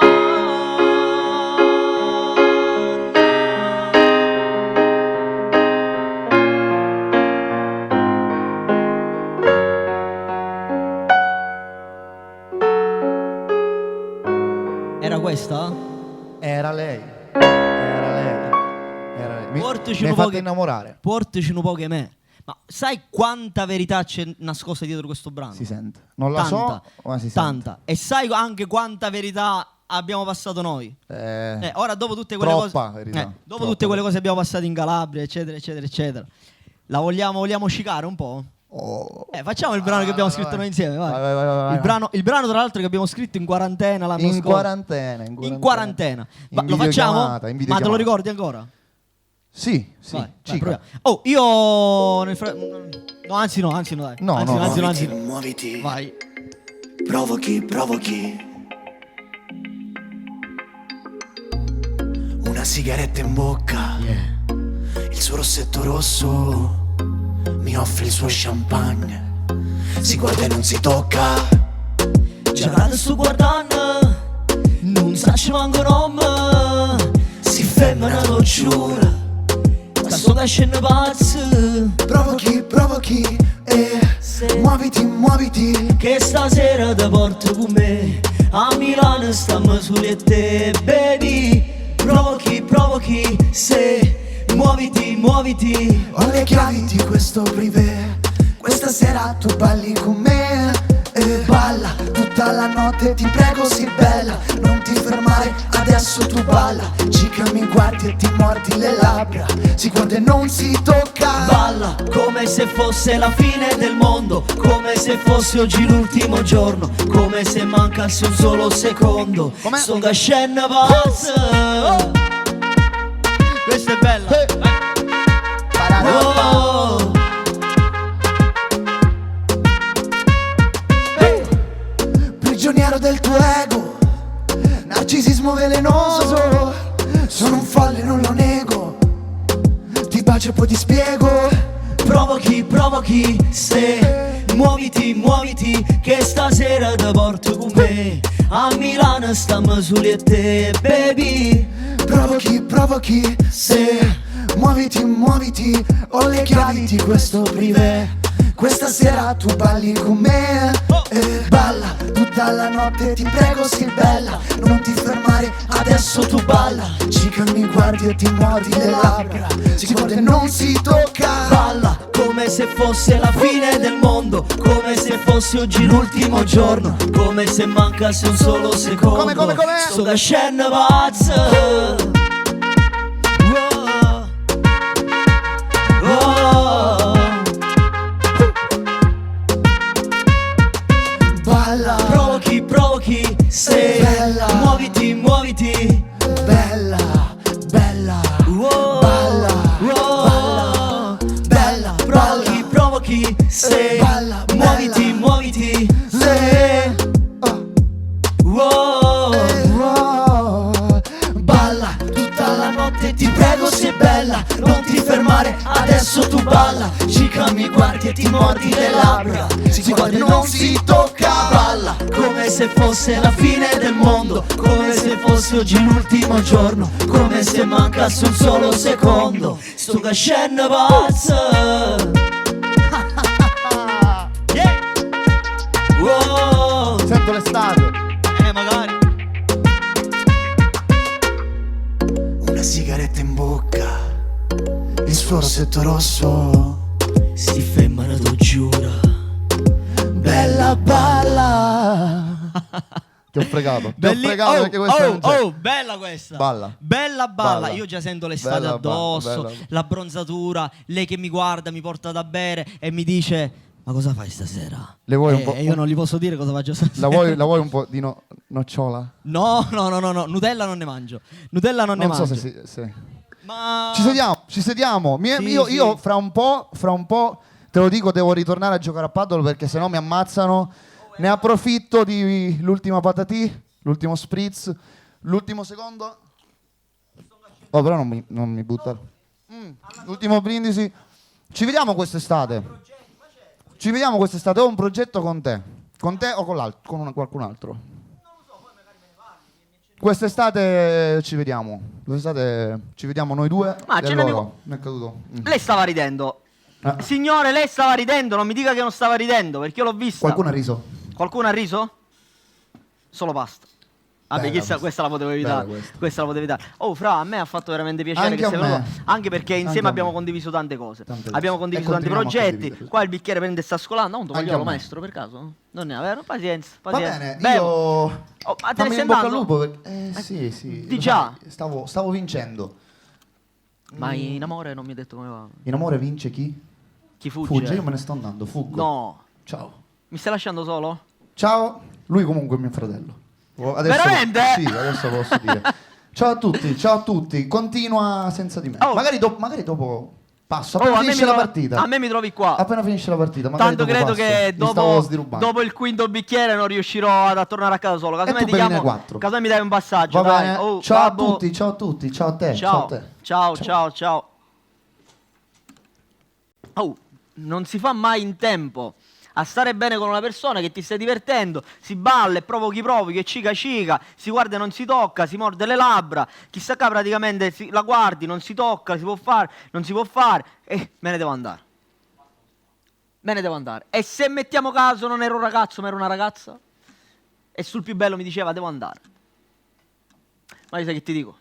Era questa? Era lei. Era lei. Era lei. Mi, Portaci mi un hai po' fatto che- innamorare. Portaci un po' che me. Ma sai quanta verità c'è nascosta dietro questo brano? Si sente. Non la Tanta, so, ma si sente. Tanta. E sai anche quanta verità abbiamo passato noi? Ora dopo tutte quelle Troppa cose, verità. dopo Troppa tutte quelle cose che abbiamo passato in Calabria, eccetera, eccetera, eccetera. La vogliamo cicare un po'? Oh. Facciamo il brano che abbiamo Ah, scritto vai. noi insieme, vai. Vai, vai, vai, vai, Il vai. brano, tra l'altro, che abbiamo scritto in quarantena l'anno In scorso. quarantena, in In quarantena. quarantena. In Ma lo facciamo? videochiamata, in Ma te lo videochiamata. ricordi ancora? Sì, sì. Vai, vai, cica. proviamo. Oh, io nel fra- No, anzi no, anzi no, dai. No, anzi, no, anzi, no. no, anzi no. Muoviti, Vai. provochi, provochi. Una sigaretta in bocca, il suo rossetto rosso mi offre il suo champagne. Si guarda e non si tocca. Già che sto guardando, non sa manco nome. Si ferma lo giuro, ma sto crescendo pazzo. Provochi, provochi, muoviti, muoviti. Che stasera ti porto con me. A Milano stiamo soli e te, baby. Provochi, provochi, se muoviti, muoviti. Ho le chiavi di questo privé. Questa sera tu balli con me. Balla tutta la notte, ti prego sii bella. Non ti fermare, adesso tu balla. Cica mi guardi e ti mordi le labbra. Si guarda e non si tocca. Balla come se fosse la fine del mondo, come se fosse oggi l'ultimo giorno, come se mancasse un solo secondo. Com'è? Sto crescendo pazzo. Oh. Questa è bella. Oh. Prigioniero del tuo ego, narcisismo velenoso. Sono un folle, non lo nego. Ti bacio e poi ti spiego. Provochi, provochi, se muoviti, muoviti, che stasera ti porto con me. A Milano stiamo soli e te, baby. Provochi, provochi, se muoviti, muoviti. Ho le chiavi di questo privé. Questa sera tu balli con me. Balla tutta la notte, ti prego sii bella. Non ti fermare, adesso tu balla. Cica mi guardi e ti mordi le labbra. Si guarda e non si tocca. Balla come se fosse la fine del mondo, come se fosse oggi l'ultimo giorno, come se mancasse un solo secondo. Come, come, come? Sto crescendo pazzo. Oh. Oh. Balla. Provochi, provochi, se Bella. muoviti, muoviti. Bella, bella. Oh. Balla, Oh. Bella, Provochi, balla. provochi, se Balla, muoviti, bella. muoviti. Se. Oh. Oh. Oh. Balla tutta la notte, ti prego sei bella. Non ti fermare, adesso tu balla. Cica mi guardi e ti mordi le labbra. Si guarda e non si tocca. Balla come se fosse la fine del mondo, come se fosse oggi l'ultimo giorno, come se mancasse un solo secondo. Sto crescendo pazzo. Yeah. Wow. Sento l'estate. Magari. rossetto rosso. Sti femmene t'o giuro. Bella balla. Ti ho fregato. Ti ho Belli- fregato oh, perché questa oh, non c'è. oh, bella questa. Balla. Bella balla. Balla. Io già sento l'estate Bella balla, addosso, bella. l'abbronzatura, lei che mi guarda, mi porta da bere e mi dice "Ma cosa fai stasera?" Le vuoi un E- po'- E io non gli posso dire cosa faccio stasera. La vuoi un po' di nocciola? No, no, no, no, no, Nutella non ne mangio. Nutella non, ne Non so mangio. se, se- Ma Ci sediamo, ci sediamo. Sì, sì. Io fra un po', te lo dico, devo ritornare a giocare a paddle perché sennò mi ammazzano. Ne approfitto di l'ultima patatì, l'ultimo spritz, l'ultimo secondo. Oh, però non mi buttare. L'ultimo brindisi. Ci vediamo quest'estate. Ci vediamo quest'estate. Ho un progetto con te. Con te o con qualcun altro. Quest'estate ci vediamo. Quest'estate ci vediamo noi due. Ma e c'è un loro. amico- Mi è caduto. Lei stava ridendo. Ah. Signore, lei stava ridendo, non mi dica che non stava ridendo, perché io l'ho vista. Qualcuno ha riso. Qualcuno ha riso? Solo pasta. Vabbè, Bella chissà, questa. questa la potevo Bella evitare. questa. Questa la potevo evitare. Oh, Fra, a me ha fatto veramente piacere Anche che a sei me. venuto. Anche perché Anche insieme a abbiamo me. condiviso tante cose. Tante cose. Abbiamo E condiviso tanti continuiamo a progetti. condividere. Qua il bicchiere prende e sta scolando. Oh, un Anche a tovagliolo, me. maestro, per caso? Non ne ha, vero? Pazienza, Va pazienza. bene, Bevo. io... Oh, ma te ne Fammi stai in bocca al andando? lupo perché... sì, sì. Di lo già. sai, stavo vincendo. Ma in amore non mi ha detto come va. In amore vince chi? Chi fugge? Fugge, io me ne sto andando, fuggo. No. Ciao. Mi stai lasciando solo? Ciao. Lui comunque è mio fratello. Oh, adesso, Veramente? Sì, adesso posso dire. Ciao a tutti, ciao a tutti. Continua senza di me. Oh. Magari, magari dopo passo. Oh, Appena a me finisce mi la trovi- partita. A me mi trovi qua. Appena finisce la partita, magari Tanto dopo credo passo. che Mi stavo sdirubando. dopo il quinto bicchiere non riuscirò ad tornare a casa solo. Casomai E tu ti bevi ne chiamo, quattro. casomai mi dai un passaggio. Va dai. bene. Oh, ciao a babbo. tutti, ciao a tutti, ciao a te, ciao, Ciao. a te. Ciao, ciao, ciao. Oh, non si fa mai in tempo a stare bene con una persona che ti stai divertendo, si balla e provochi provochi e cica cica, si guarda e non si tocca, si morde le labbra, chissà qua praticamente la guardi, non si tocca, si può fare, non si può fare, e me ne devo andare. Me ne devo andare. E se mettiamo caso non ero un ragazzo ma ero una ragazza? E sul più bello mi diceva devo andare. Ma io sai che ti dico?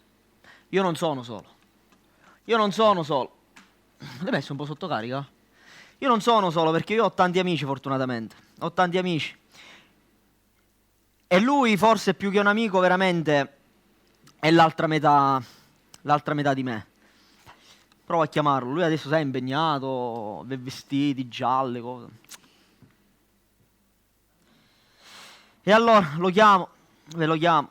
Io non sono solo. Io non sono solo. L'hai messo un po' sotto carica? Io non sono solo perché io ho tanti amici fortunatamente. Ho tanti amici. E lui forse più che un amico veramente è l'altra metà di me. Provo a chiamarlo. Lui adesso sai è impegnato, vestiti gialli, cose. E allora lo chiamo, ve lo chiamo.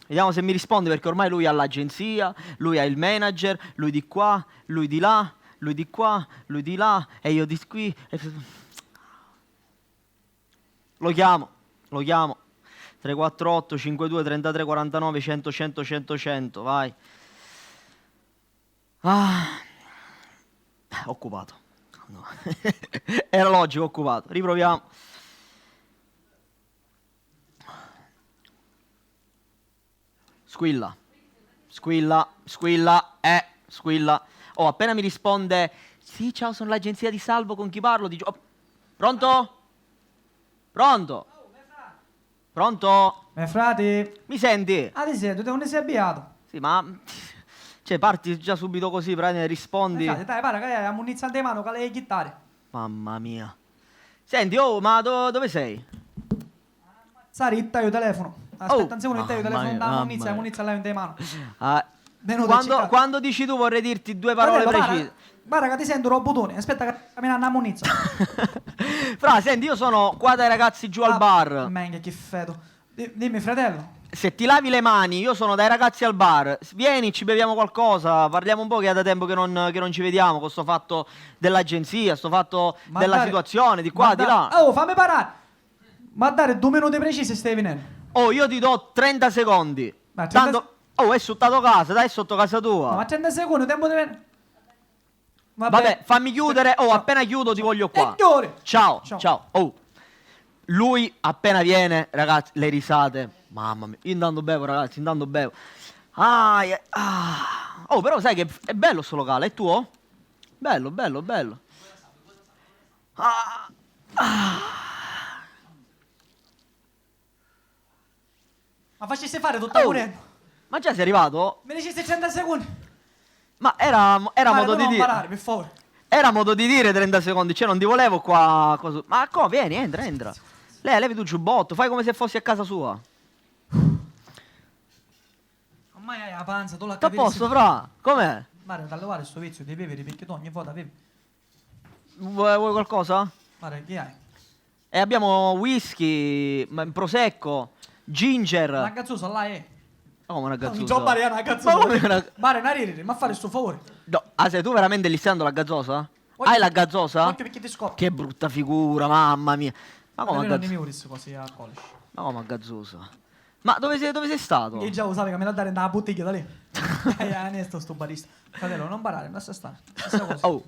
Vediamo se mi risponde, perché ormai lui ha l'agenzia, lui ha il manager, lui di qua, lui di là, lui di qua, lui di là, e io di qui. E Lo chiamo, lo chiamo. 348 52 33 49 100 100 100 100, vai. Ah. Occupato. No. Era logico, occupato. Riproviamo. Squilla, squilla, squilla, squilla. Oh, appena mi risponde, sì, ciao, sono l'agenzia di Salvo, con chi parlo? Dico, oh, pronto? Pronto? Pronto? Mio frate, Mi senti? ah ti sento, te non sei avviato. Sì, ma... Cioè, parti già subito così, prendi, rispondi. Frate, dai, guarda, che la munizia in mano, che le chitarre. Mamma mia. Senti, oh, ma dove sei? Sari, taglio il telefono. Aspetta un secondo, taglio il mamma telefono, mia, da mamma munizia, la mia. munizia là in mano. Ah, Venuto a quando dici tu vorrei dirti due parole Fratello, precise. Guarda che ti sento robotone, aspetta che cammina a munizia. Fra, senti, io sono qua dai ragazzi giù al Ah, bar. Minchia, che feto. Dimmi, fratello. Se ti lavi le mani, io sono dai ragazzi al bar. Vieni, ci beviamo qualcosa, parliamo un po' che è da tempo che non ci vediamo con sto fatto dell'agenzia, sto fatto Ma della dai- situazione, di qua, ma di là. Oh, fammi parlare. Ma dare 2 minuti precisi stai venendo. Oh, io ti do 30 secondi. Ma 30 Tanto, oh, è sotto casa, dai, è sotto casa tua. No, ma 30 secondi, tempo di venire. Vabbè, fammi chiudere. Oh, appena chiudo ti voglio qua. E chiudi. Ciao, Ciao. ciao. Oh, lui appena viene, ragazzi, le risate. Mamma mia, io intanto bevo, ragazzi, intanto bevo. Ah, ah. Oh, però sai che è bello sto locale, è tuo? Bello, bello, bello. Ah, ah. Ma facessi fare tutta Oh, pure. Ma già sei arrivato? Mi dicesti 30 secondi. Ma era Guarda, modo tu di non dire. parlare, per favore. Era modo di dire 30 secondi, cioè non ti volevo qua. Cosa... Ma come? Vieni, entra, entra. Lei, levi tu il giubbotto, fai come se fossi a casa sua. Ormai hai la panza, tu la Tutto a capisci. posto, fra? Com'è? Mario, da levare sto vizio di bere perché tu ogni volta bevi. Vuoi, vuoi qualcosa? Mario, che hai? E abbiamo whisky, prosecco, ginger. Una gazzosa là è. Ma come una gazzosa? Non so, Mario, è una gazzosa. Ma come una... Mario, non ridere, ma fare sto favore. No, ah, sei tu veramente gli stai dando la gazzosa? Hai la gazzosa? Occhio perché ti scoppia. Che brutta figura, mamma mia. Ma come Io non gazzosa? ne mi così alcolici. Ma come gazzosa? Ma dove sei, dove sei stato? Io già lo sapevo che me la dare nella bottiglia da lì. Eh, ne sto sto barista. Fratello, non barare, lascia stare. Stessa cosa. Oh,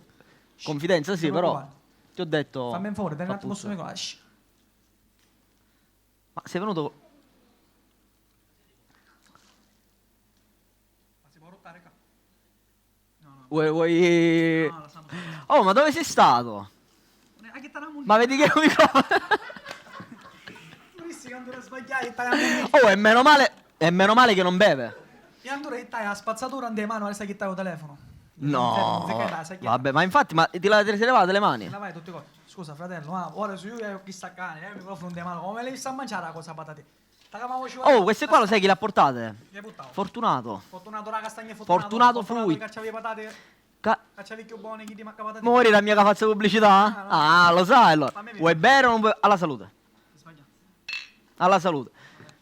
confidenza sì, Non però preoccupare. ti ho detto... Fammi un favore, dai un fa attimo puzza. su microfono. Shh. Ma sei venuto... Ma si può rottare qua? Vuoi... vuoi... No, lasciamo. Oh, ma dove sei stato? Ah, che t'hanno Ma vedi che è un microfono... Turisti che andrà a sbagliare, e taglia Oh, e meno male... E meno male che non beve. E allora che taglia la spazzatura in mano, adesso che taglia il telefono. No. Vabbè. Vabbè, ma infatti, ma ti la te le sei levate le mani? La vai tutte cose. Scusa fratello, ma ora su io ho chissà cane, eh, il microfono in mano, come lei sta a mangiare la cosa patate? Oh, queste qua lo sai chi le ha portate? Le buttavo. Fortunato. Fortunato la castagna fortunato. Fortunato Fruit. Cacciavi le patate. Ca- Cacciavi più buone chi ti manca patate. Muori la mia che faccio pubblicità? Ah, lo sai allora. Fammi vedere. Vuoi bere o non vuoi? Alla salute. Sbagliato. Alla salute.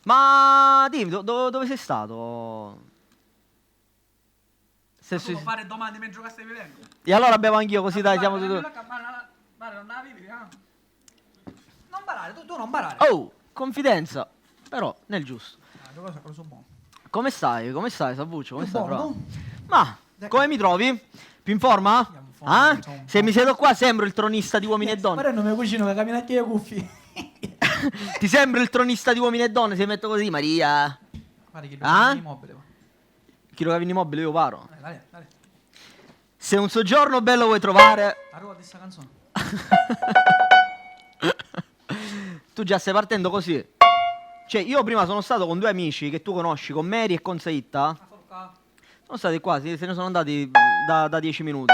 Ma dimmi, do- dove sei stato? Se, Tu se- non fare domande mentre che stai vivendo. E allora bevo anch'io così dai, siamo tutti. Ma non la vivi, eh? Non barare, tu, tu non barare. Oh, confidenza. Però nel giusto. Ah, due cose che sono buono. Come stai? Come stai, Salvuccio? Come Più stai, buono, fra? tu? Ma come mi trovi? Più in forma? Andiamo in forma, Ah? insomma. Se mi siedo qua sembro il tronista di uomini e donne. Ma non mio cugino che cammina anche io cuffie. Ti sembro il tronista di uomini e donne se metto così, Maria? Guarda che Ah? lui è immobile. va. Chi lo cavi in immobile io paro. Dai, dai, dai. Se un soggiorno bello vuoi trovare, Arriva questa canzone. tu già stai partendo così. Cioè, io prima sono stato con due amici che tu conosci, con Mary e con Saitta. Sono stati qua, se ne sono andati da 10 minuti.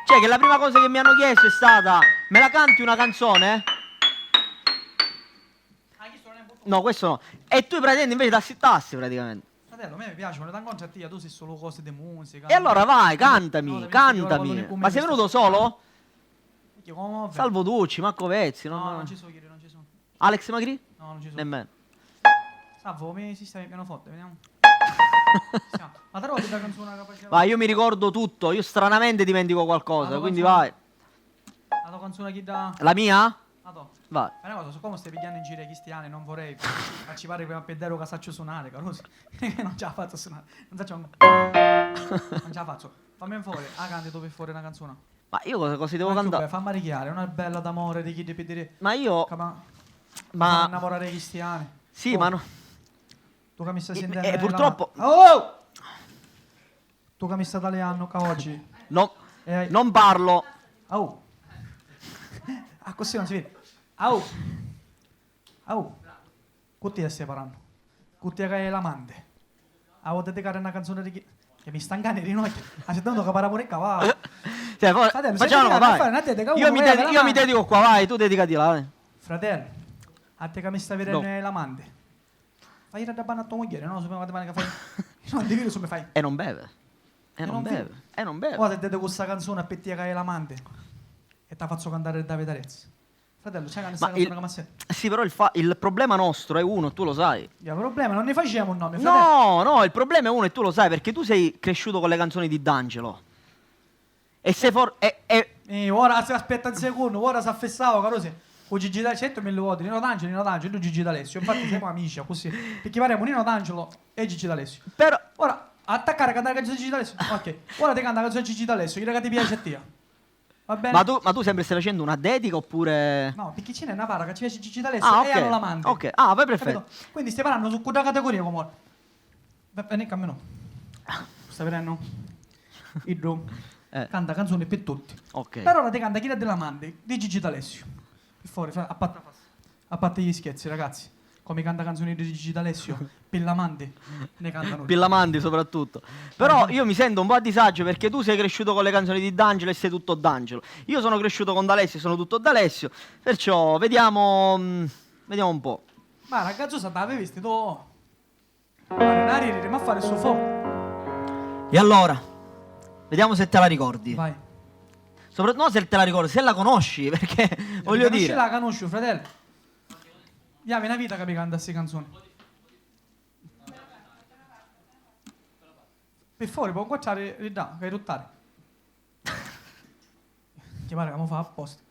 Cioè, che la prima cosa che mi hanno chiesto è stata: me la canti una canzone? No, questo no. E tu praticamente invece t'assittassi praticamente. Fratello, a me piace, quando ti incontri a te, tu sei solo cose di musica. E allora vai, No, cantami, devi sentire ora cantami. quando ne Ma sei venuto solo? Minchia, come va? Salvo Ducci, Marco Vezzi, no, No, no. non ci sono, Chiri, non ci sono. Alex Magri? No, non ci sono. Nemmeno. Salvo, mi sistemi il pianoforte, vediamo. Siamo. Ma te la canzone che faceva? Vai, io mi ricordo tutto, io stranamente dimentico qualcosa, Allora, quindi canzone. vai. La tua canzone chi dà? La mia? La tua. Vai. Ma una cosa, siccome stai pigliando in giro i cristiani, non vorrei farci pare che a pedero che saccio suonare, carosi. non ce la faccio suonare. Non saccio Non ce la faccio. Fammi un favore, ah, canti tu per fuori una canzone. Ma io cosa, cosa devo Ma cantare? Fammi richiare, una bella d'amore di chi ti dire. Ma io. Ma Ma. innamorare i cristiani. Sì, Oh, ma no. Tu che mi stai Eh, sentendo. eh, nella purtroppo- mano. Oh! Tu che mi stai tagliando che oggi. No, Eh, non parlo. Oh. Ah, così non si vede. Au. Au. Con te stai parlando. Con te che è l'amante. Ah, vuoi dedicare una canzone di chi? Che mi stancano i rinocchi. Ah, sei tanto che parla pure qua, va. Cioè, fa- Fratello, se facciamo, dedicare, vai. fare una dedica, Io uno mi, che dedi- è io mi l'amante. dedico qua, vai, tu dedicatila. Vai. Fratello, a te che mi stai vedendo No. l'amante. Fai ir da banna a tua moglie, no? Sappiamo che fai. Non devi come fai. E non beve. E non non beve. beve. E non beve. Ora te dedico questa canzone a Pettia che è l'amante. E ti faccio cantare Davide Arezzi. Fratello, c'è questa Ma canzone il- che mi sente. Sì, però il, fa- il problema nostro è uno, tu lo sai. Il problema, non ne facciamo un nome, fratello. No, no, il problema è uno e tu lo sai perché tu sei cresciuto con le canzoni di D'Angelo. E sei for... E, e- Eh, ora si aspetta un secondo, ora si affessava, caro Con Gigi D'Alessio, certo me lo vuoi, Nino D'Angelo, Nino D'Angelo, e Gigi D'Alessio. Infatti siamo amici, così. Perché parliamo Nino D'Angelo e Gigi D'Alessio. Però... Ora, attaccare a cantare la canzone di Gigi D'Alessio. Ok, ora ti canta la canzone di Gigi D'Alessio, che ti piace a te. Va bene? Ma tu, ma tu sempre stai facendo una dedica oppure... No, perché ce n'è una para che ci piace Gigi D'Alessio Ah, e ok. hanno l'amante. Ok, ah, vai perfetto. Capito? Quindi stai parlando su quella categoria come ora. Va bene, cammino. Stai vedendo? Idro. Eh. Canta canzoni per tutti. Ok. Per ora ti canta chi è dell'amante di Gigi D'Alessio. Per favore, a parte, a parte gli scherzi, ragazzi. Come canta canzoni di Gigi D'Alessio, pi l'amanti, ne cantano. Pi l'amanti soprattutto. Però io mi sento un po' a disagio perché tu sei cresciuto con le canzoni di D'Angelo e sei tutto D'Angelo. Io sono cresciuto con D'Alessio e sono tutto D'Alessio. Perciò vediamo, vediamo un po'. Ma ragazzo, sa t'avevi visto tu? Ma non ma a fare il suo fuoco. E allora, vediamo se te la ricordi. Vai. Soprattutto no se te la ricordi, se la conosci, perché voglio Conosci dire. La conosci, fratello. Iavi una vita che mi canta queste canzoni. Per favore, può guardare di là, che ruttare. Che pare che mo fa apposta.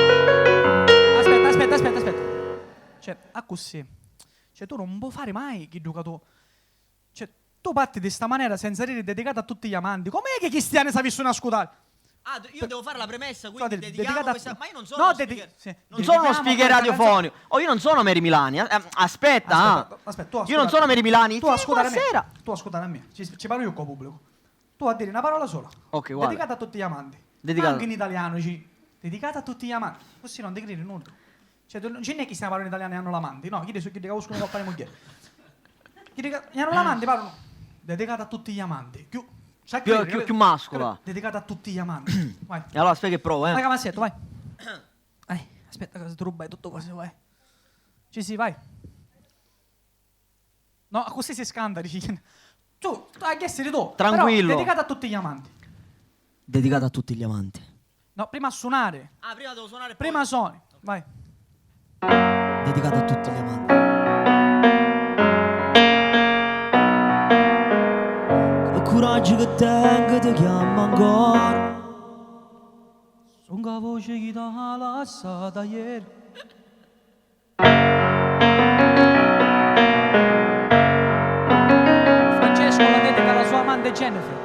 Aspetta, aspetta, aspetta, aspetta. Cioè, a così. Cioè, tu non puoi fare mai chi tu. Cioè, tu parti di sta maniera senza dire dedicata a tutti gli amanti. Com'è che cristiani sa visto una scutare? Ah, io devo fare la premessa, Fratello, quindi dedichiamo dedicata a questa... tu- Ma io non sono No, uno speaker. sì. Non sono uno Dedichiamo speaker questa radiofonico. Oh, io non sono Mary Milani. Aspetta, ah. Aspetta, aspetta, tu Io non ascolta- sono Mary Milani. Tu Sì, ascoltare me. buonasera. Tu ascoltare a me. Ci parlo io col pubblico. Tu a dire una parola sola. Ok, guarda. Dedicata a tutti gli amanti. Dedicata. Anche in italiano, dici. Dedicata a tutti gli amanti. Così non ti credi nulla. Cioè, tu non c'è neanche chi stiamo parlando in italiano e hanno l'amanti. No, chi su chi che uscono con fare moglie. Chi che hanno l'amanti parlano. Dedicata a tutti gli amanti. Più, sai credere, Più mascola. Dedicata a tutti gli amanti. Vai. E allora aspetta che provo, eh. Vai, Camassetto, vai. Vai, aspetta che ti rubai tutto cose, vai. Ci sì, vai. No, così si scanda, dici. Tu, hai che essere tu. Tranquillo. Però, dedicata a tutti gli amanti. Dedicata a tutti gli amanti. No, prima suonare. Ah, prima devo suonare Prima suoni. Vai. Dedicata a tutti gli amanti. Che coraggio che tengo ti chiamo ancora. Sono la voce che ti ha lasciata ieri. Francesco la dedica alla sua amante Jennifer.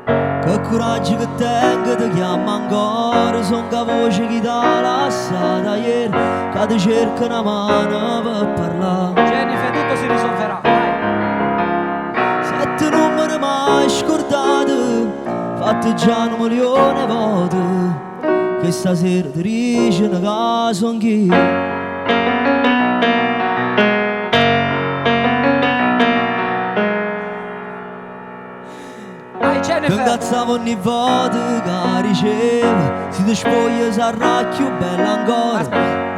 Che coraggio che tengo ti chiamo ancora. Sono la voce che ti ha lasciata ieri. Che ti cerca una mano per parlare. Jennifer, tutto si risolverà. Vai. Sette numeri mai scordato, fatto già un milione di volte, che stasera ti dice una casa anch'io. Vai Ti Jennifer. incazzavo ogni volta che dicevo, se ti spoglia sarà più bella ancora. Aspetta.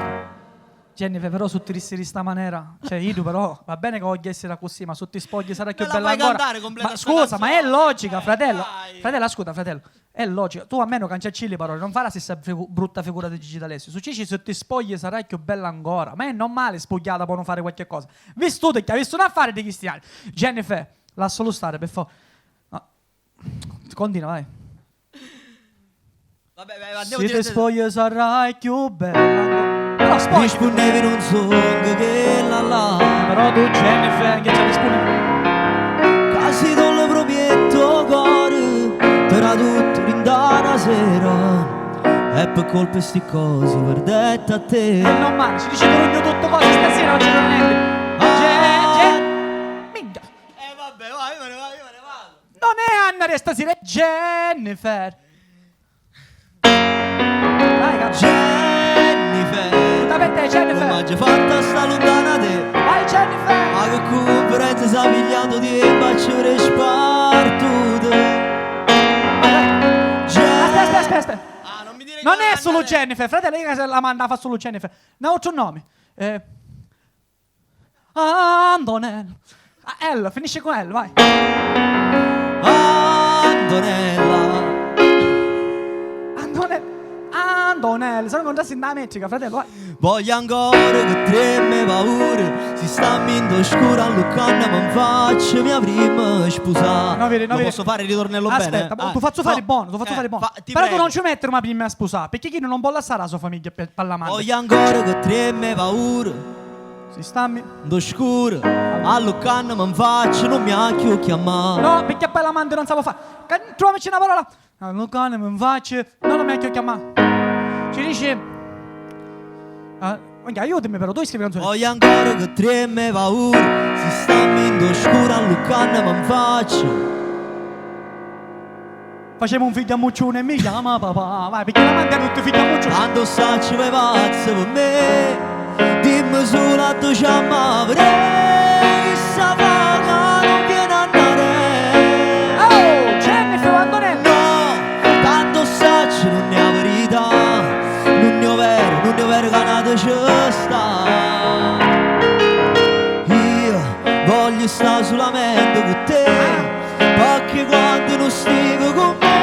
Jennifer, però su ti rissi di sta maniera, cioè io però va bene che voglio essere così, ma su ti spogli sarà più Me la bella fai ancora. cantare completa Ma sta scusa, ma è canzone? logica, fratello. Dai. Fratello, ascolta, fratello, è logica. Tu a me non cancelli le parole, non fa la stessa brutta figura di Gigi D'Alessio. Su Cici se ti spogli sarai più bella ancora. Ma è normale spogliata può non fare qualche cosa. Visto che ha visto un affare di cristiani. Jennifer, lascialo stare, per favore. No. Continua, vai. Vabbè, vai, andiamo Se ti direttamente. spogli sarai più bella ancora. Però spogli. Rispondevi non so che la la, Però tu Jennifer che ci rispondi. quasi non lo prometto cuore, te era tutto in una sera. E per colpa sti cose perdette a te. È normale, ci dice che tutto cose stasera non c'è niente. Minchia. Vabbè, vai, io me ne vado, io me ne vado. Non è Anna di stasera, è Jennifer. Vai, cazzo. Jennifer, Tutta per te, Jennifer. come hai fatta sta lontana te? Vai Jennifer. Ma che conferenza sta pigliando di bacio per spartute. Vai, vai. Aspetta, aspetta, aspetta, aspetta. Ah, non mi dire Non che è solo Anna- Jennifer, fratello, io che la manda fa solo Jennifer. No, c'ho un nome. Antonella. Ah, L, finisce con L, vai. Antonella, Antonella. Antonella, sono contrasti in America, fratello, vai. voglio ancora che treme paura. Si sta in scuro a Luccanna, ma in faccia mia prima sposa. No, vedi, no, Lo vedi. posso fare il ritornello Aspetta, bene? tu faccio fare no. buono, tu faccio fare buono. Ti Però tu prego. non ci mettere una prima a sposare, perché chi non può lasciare la sua famiglia per la Voglio ancora che treme paura. Si stammi. Do scuro a Luccanna, ma in faccia non mi ha più chiamato. No, perché poi l'amante non sa fare. Trovaci una parola. Ah, non cane, mi faccio. No, non mi ha chiamato. Ci dice. Ah, minchia, aiutami però, tu scrivi canzone. Voglio ancora che treme paura. Si sta in scuro a Luccanna, ma in faccia. Facemo un figlio a muccione e mi chiama papà. Vai, perché l'amante ha tutti figli a muccione. Tanto saccio vai pazzo per me Dimmi solo a tu ci avrei Chissà fa che non viene a andare Oh, Jennifer Antonella. No, tanto saccio non è la verità Non è vero, non è vero che nato ci sta Io voglio stare solamente con te Perché quando non stivo con me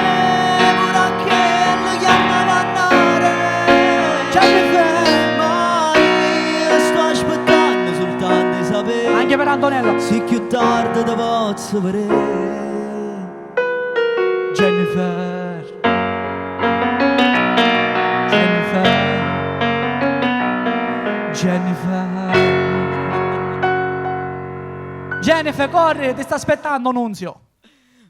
Pure a che chiamava andare Jennifer. Ma io sto aspettando soltanto di sapere Anche per Antonella. Se più tardi ti posso vedere Jennifer. Jennifer. Jennifer. Jennifer, corri, ti sta aspettando Nunzio.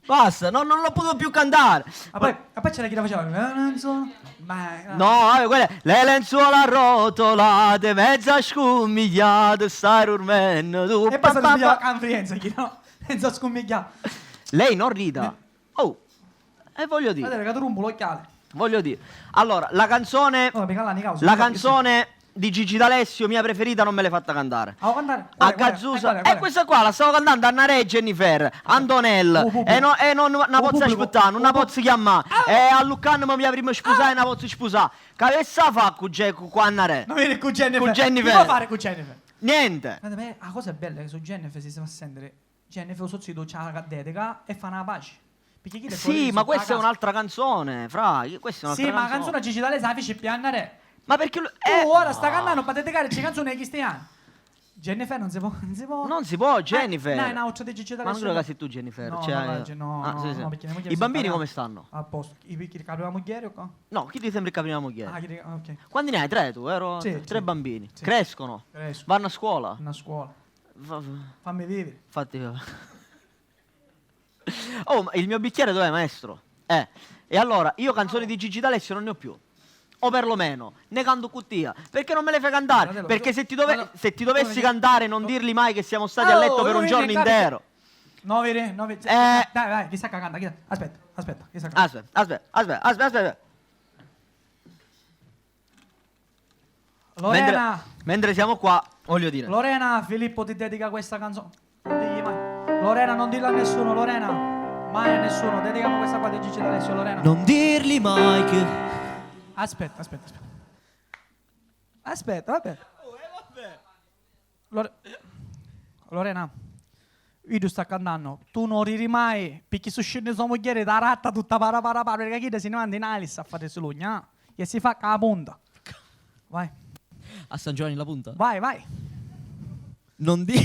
Basta, no, non l'ho potuto più cantare. Ma poi, ma poi c'era chi la faceva. Non so. Ma, No, vabbè, quella è le lenzuola arrotolate, mezza scummigliate, stai dormendo tu. E poi si Pa, pa, svegliava pa. a Frienza, chi no? Senza scommigliare. Lei non rida. Oh, e voglio dire, Guardate, che tu rumbo l'occhiale. voglio dire. Allora, la canzone, No, mica là, ni causa. la canzone di Gigi D'Alessio, mia preferita, non me l'hai fatta cantare. Ah, cantare. A Gazzusa. E questa qua la stavo cantando Anna Re, Jennifer, Antonella. Oh, pubblico. E, no, e non una Oh, pozza pubblico. aspettare, non una Oh, pozza chiamare. E a Lucano mi avremmo sposato e una pozza sposare. Che avesse fa con, con Anna Re? Non viene con Jennifer. Con Jennifer. Che vuoi fare con Jennifer? Niente. Guarda, me, la cosa bella è che su Jennifer si fa sentire Jennifer lo zio c'ha la dedica e fa una pace. Perché chi le Sì, ma questa è un'altra canzone, fra. Questa è un'altra Sì, ma la canzone. canzone Gigi D'Alessio la fece più andare. Ma perché lui- Tu ora sta cantando per dedicare c'è canzone ai cristiani. Jennifer non si può, non si può. Non si può, Jennifer. No, no, c'è di Gigi Ma non D'Alessio. credo che sei tu, Jennifer. No, cioè, no, no, ah, no, sì, sì. no, perché mia moglie I mi bambini sta come stanno? A posto. I picchi che aveva moglie o qua? No, chi ti sembra che prima moglie? Ah, chi ok. Quanti ne hai? Tre tu, vero? Sì, Tre sì. bambini. Sì. Crescono. Crescono. Vanno a scuola. Una scuola. Fa- Fammi vivere. Fatti. Oh, ma il mio bicchiere dov'è, maestro? Eh. E allora, io canzoni di Gigi D'Alessio non ne ho più. O perlomeno, ne canto cuttia. Perché non me le fai cantare? Fratello, Perché tu- se ti, dove- fratello, se ti dovessi tu- cantare, non tu- dirgli mai che siamo stati a letto Oh, per un io giorno ne capi- intero. No, vedi, no, vedi. Eh. Dai, vai, chissà che canta. Chi... Aspetta, aspetta, chissà che canta. Aspetta, aspetta, aspetta, aspetta, aspetta. Lorena, Mentre, mentre siamo qua, voglio dire. Lorena, Filippo ti dedica questa canzone. Non digli mai. Lorena, non dirla a nessuno, Lorena. Mai a nessuno. Dedichiamo questa qua di Gigi D'Alessio, Lorena. Non dirgli mai che Aspetta, aspetta, aspetta. Aspetta, vabbè. Lore- Lorena, io sta cantando. Tu non ridi mai, perché su scende sua moglie da ratta tutta para para para, perché chi si ne va in Alice a fare sulugna, e si fa con la punta. Vai, A San Giovanni la punta? vai, vai. Non di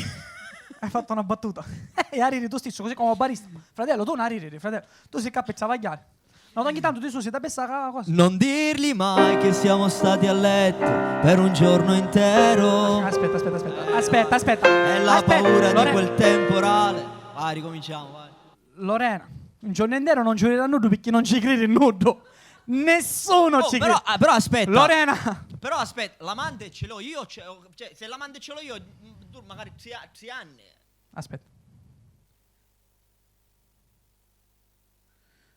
Hai fatto una battuta. E a ridi tu stesso, così come barista. Fratello, tu non ridi, fratello. Tu sei capezzavagliare. No, ogni tanto ti su, si da pensare cosa. Non dirgli mai che siamo stati a letto per un giorno intero. Aspetta, aspetta, aspetta. Aspetta, aspetta. È la Aspetta, paura di Lorena. quel temporale. Vai, ricominciamo, vai. Lorena, un giorno intero non ci crede a nudo perché non ci crede nudo. Nessuno Oh, ci però, crede. ah, però aspetta. Lorena, Però aspetta, l'amante ce l'ho io, cioè, se l'amante ce l'ho io, tu magari sei anni. aspetta.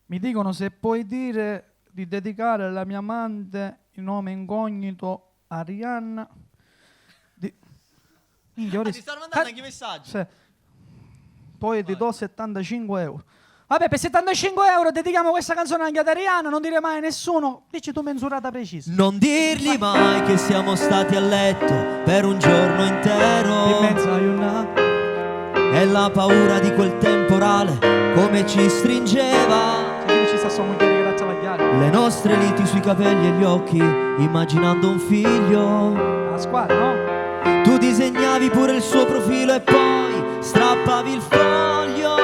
Mi dicono se puoi dire di dedicare alla mia amante il nome incognito Arianna. Di... Minchia, ora Ah, ti stanno mandando anche i messaggi. Sì. Poi ti do 75 euro. Vabbè, per 75 euro dedichiamo questa canzone anche ad Arianna, non dire mai a nessuno. Dici tu mensurata precisa. Non dirgli mai che siamo stati a letto per un giorno Di intero. mezzo a una. È la paura di quel temporale come ci stringeva. Cioè, ci sta sua moglie che la travagliare. Le nostre liti sui capelli e gli occhi, immaginando un figlio. La squadra, no? Tu disegnavi pure il suo profilo e poi strappavi il foglio.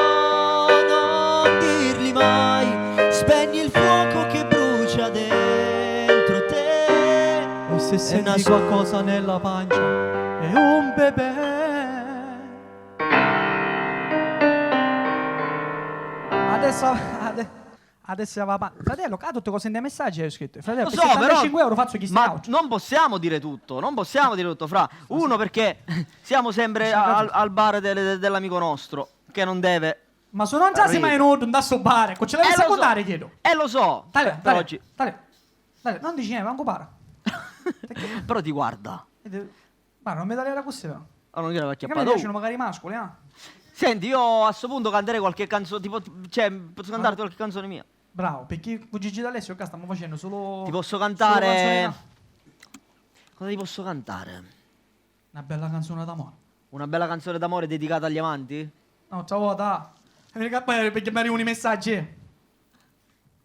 Non dirgli mai, spegni il fuoco che brucia dentro te. E se È senti una so- qualcosa nella pancia, è un bebè. Adesso, adesso va avanti. Fratello, qua tutte cose nei messaggi hai scritto. Fratello, Lo per so, però 75 euro faccio chi Ma sta non possiamo dire tutto, non possiamo dire tutto, fra. Uno perché siamo sempre al, al bar dell'amico nostro che non deve Ma se non già si mai nudo, non da sto bar, ce l'avessi a contare, chiedo. Lo so. Talia, Però talia, oggi... talia, talia, non dici niente, manco para. Però ti guarda. Ma non mi tagliare così, però. Oh, non gliel'avevo Che mi acchiappato. piacciono magari i mascoli, eh? Senti, io a sto punto canterei qualche canzone. Tipo, cioè, posso cantarti qualche canzone mia? Bravo, perché con Gigi D'Alessio qua stiamo facendo solo. Ti posso solo cantare. canzoni Cosa ti posso cantare? Una bella canzone d'amore. Una bella canzone d'amore dedicata agli amanti? No, ciao, da. Perché mi arrivano i messaggi.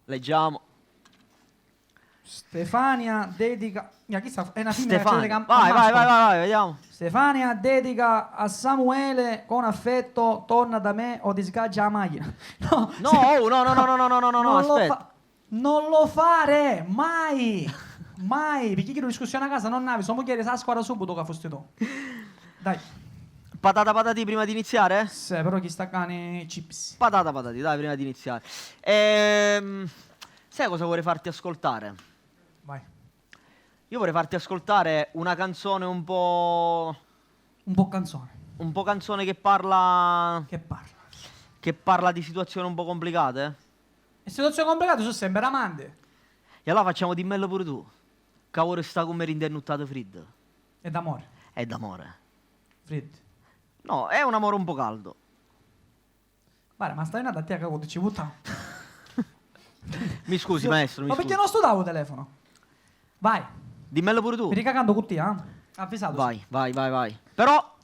Leggiamo. Stefania dedica. Ya, chissà, è una femmina che Stefania. dedica a- Vai, a vai, mascolo. vai, vai, vai, vediamo. Stefania dedica a Samuele con affetto, torna da me o ti sgaggia la macchina. No, No, oh, no, no, no, no, no, no, no, no, non lo aspetta. non lo fare, mai, mai, perché chiedo discussione a casa, non navi, sono moglie sa squadra subito che foste tu. Dai, Patata patati prima di iniziare? se però chi sta cane chips. Patata patati, dai, prima di iniziare. Sai cosa vorrei farti ascoltare? Vai. Io vorrei farti ascoltare una canzone un po'. Un po' canzone. Un po' canzone che parla. Che parla. Che parla di situazioni un po' complicate. E situazione complicata sono sempre amante. E allora facciamo dimmelo pure tu. Cavolo sta come rinternuttato freddo. È d'amore. È d'amore. Freddo. No, è un amore un po' caldo. Guarda, ma stai andando a te che ci butta. Mi scusi, maestro, mi Ma scusi. perché non studiavo il telefono? Vai. Dimmelo pure tu. Mi ricacando con te, eh? Avvisato. Vai, vai, vai, vai. Però,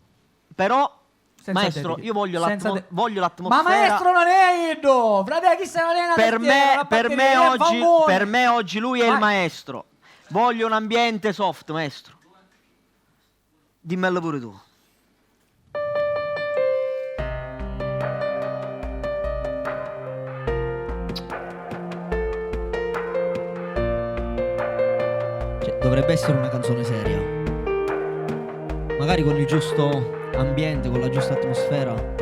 però, Senza maestro, dediche. io voglio, Senza voglio Ma l'atmosfera. maestro non è Ido! Frate, chi se non è una per tastiera, me, una per me batteria, oggi, fanculo. per me oggi lui è il Vai. maestro. Voglio un ambiente soft, maestro. Dimmelo pure tu. Cioè, dovrebbe essere una canzone seria. Magari con il giusto ambiente, con la giusta atmosfera.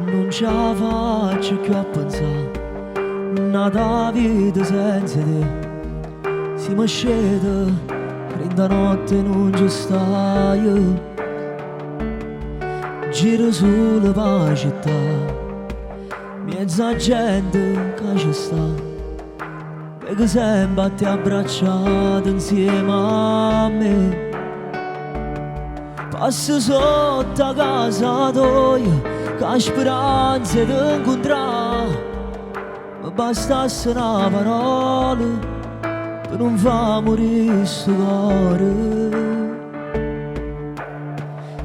Non ce la faccio più a pensare Una vita senza te. Si mi scende, rinda notte non ci stai. Giro sulla pa città, mezza gente che ci sta. Perché sempre ti abbracciato insieme a me. Passo sotto a casa tua, che speranza di incontrare. Mi bastasse una parola per non far morire sto cuore.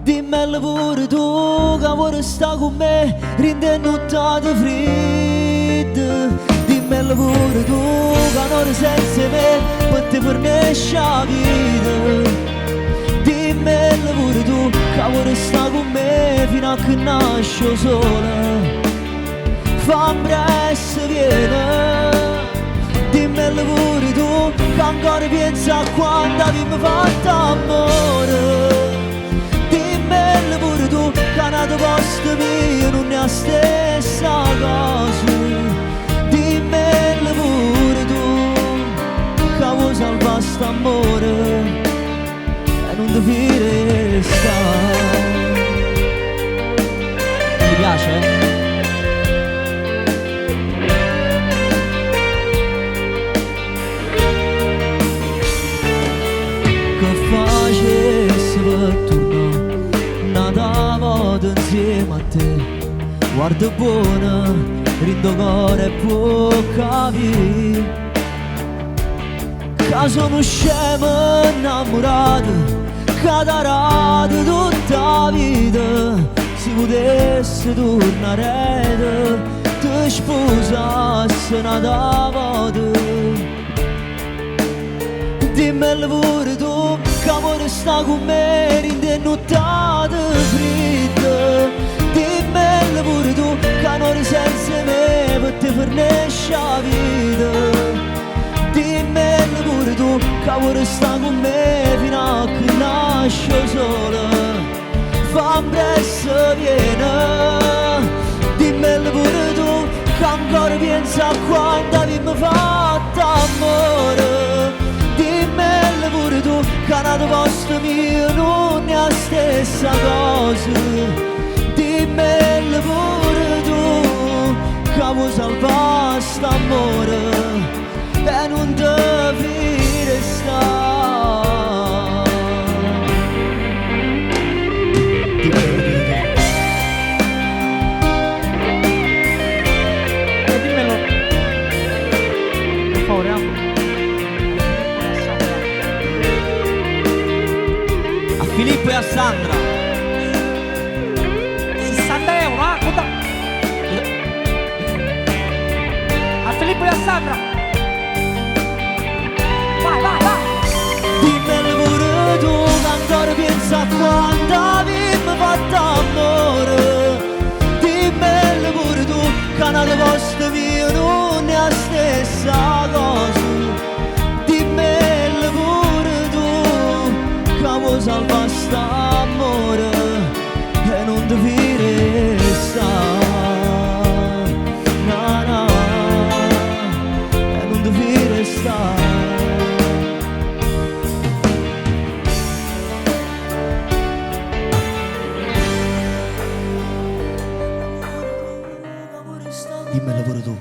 Dimmelo pure tu che vuoi stare con me, rintenuta fredda. Dimmelo pure tu che non senza me, per te fornisce la vita. Dimmelo pure tu che vuoi stare con me fino a che nasce il sole. Fa presto viene. Dimmelo pure tu che ancora pensa a quando abbiamo fatto amore. Dimmelo pure tu che nato posto mio non è la stessa cosa. Dimmelo pure tu che vuoi salvare st'amore e non ti fidare stare. Ti piace? Che facessi per tornare una volta insieme a te. Guarda buona, rindo cuore può capire che sono scemo innamorato, che tarato tutta la vita. Se potessi tornare, ti sposassi una volta. Dimmelo pure tu che amore sta con me rintenuta fredda. Dimmelo pure tu che non senza me per te fornisce la vita. Dimmelo pure tu che amore sta con me fino a che nasce il sole. Fa presto viene. Dimmelo pure tu che ancora pensa a quando abbiamo fatto amore. Dimmelo pure tu che Ca n'ato posto mio nun è 'a stessa cosa. Dimmello pure tu ca vuò salvà st'ammore e nun te fide 'e sta. Dimmelo pure tu. E dimmelo. Per favore, ah. A Filippo e a Sandra. 60 euro, ah, conta. A Filippo e a Sandra. Vai, vai, vai. Dimmelo pure tu che ancora pensa a quando avimmo fatto amore. Dimmelo pure tu che n'ato posto mio nun è 'a stessa cosa. Dimmelo pure tu che vuoi salvare st'amore e non ti fide sta. Na na, e non ti fide sta. Dimmelo pure tu,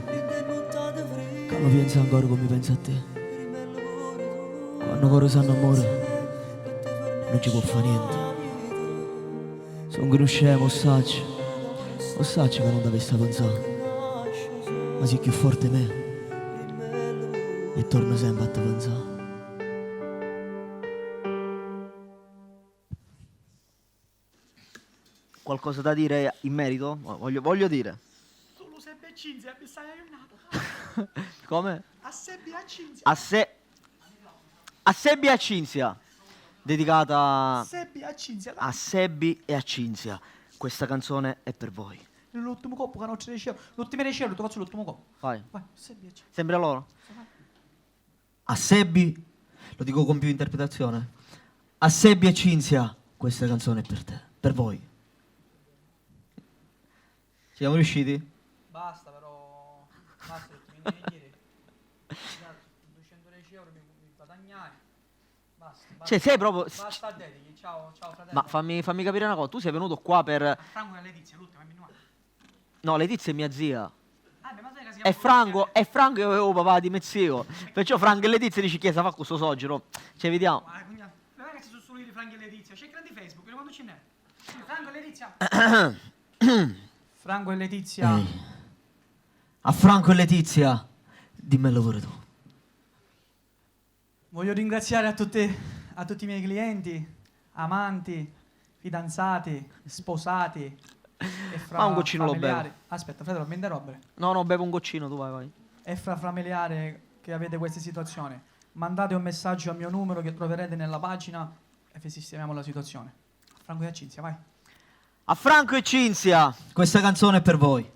che mi pensi ancora come penso a te. Quando cuore s'annamora, non ci può fare niente. Sono uno scemo, 'o saccio. 'O saccio che non dovessi pensare. Ma sei più forte di me. E torno sempre a te pensare. Qualcosa da dire in merito? Voglio dire. Solo Sebbi e Cinzia, mi stai aiutando. Come? A Sebbi e a Cinzia. A Sebbi e a Cinzia. Dedicata Sebbi e a Cinzia. a Sebbi e a Cinzia. Questa canzone è per voi. L'ultimo colpo che non c'è riuscito. L'ultimo riuscito, ti faccio l'ultimo colpo. Vai. Vai, Sebbi e Cinzia. Sembra loro? A Sebbi, lo dico con più interpretazione. A Sebbi e Cinzia, questa canzone è per te, per voi. Siamo riusciti? Basta però. Basta, mi devi dire. 210 euro mi, mi guadagnai. Basta, basta. Cioè, sei proprio. Basta a dedichi. Ciao, ciao fratello. Ma fammi capire una cosa, tu sei venuto qua per. A Franco e Letizia, l'ultima, mi No, Letizia è mia zia. Ah, beh, ma sai che si È chiama Franco, è Franco e avevo papà di mio zio. Perciò Franco e Letizia dice chiesa fa questo sogero. Ci vediamo. Ma quindi- non è che ci sono solo io di Franco e Letizia, c'è grandi Facebook, quando ce n'è? Sì, Franco e Letizia. Franco e Letizia. Ehi. A Franco e Letizia, dimmelo pure tu. Voglio ringraziare a tutti i miei clienti, amanti, fidanzati, sposati e fra Ma un goccino lo bevo. familiari. Aspetta, fratello, mi interrompere. No, no, bevo un goccino, tu vai, vai. E fra familiari che avete queste situazioni, mandate un messaggio al mio numero che troverete nella pagina e vi sistemiamo la situazione. Franco e Cinzia, vai. A Franco e Cinzia, questa canzone è per voi.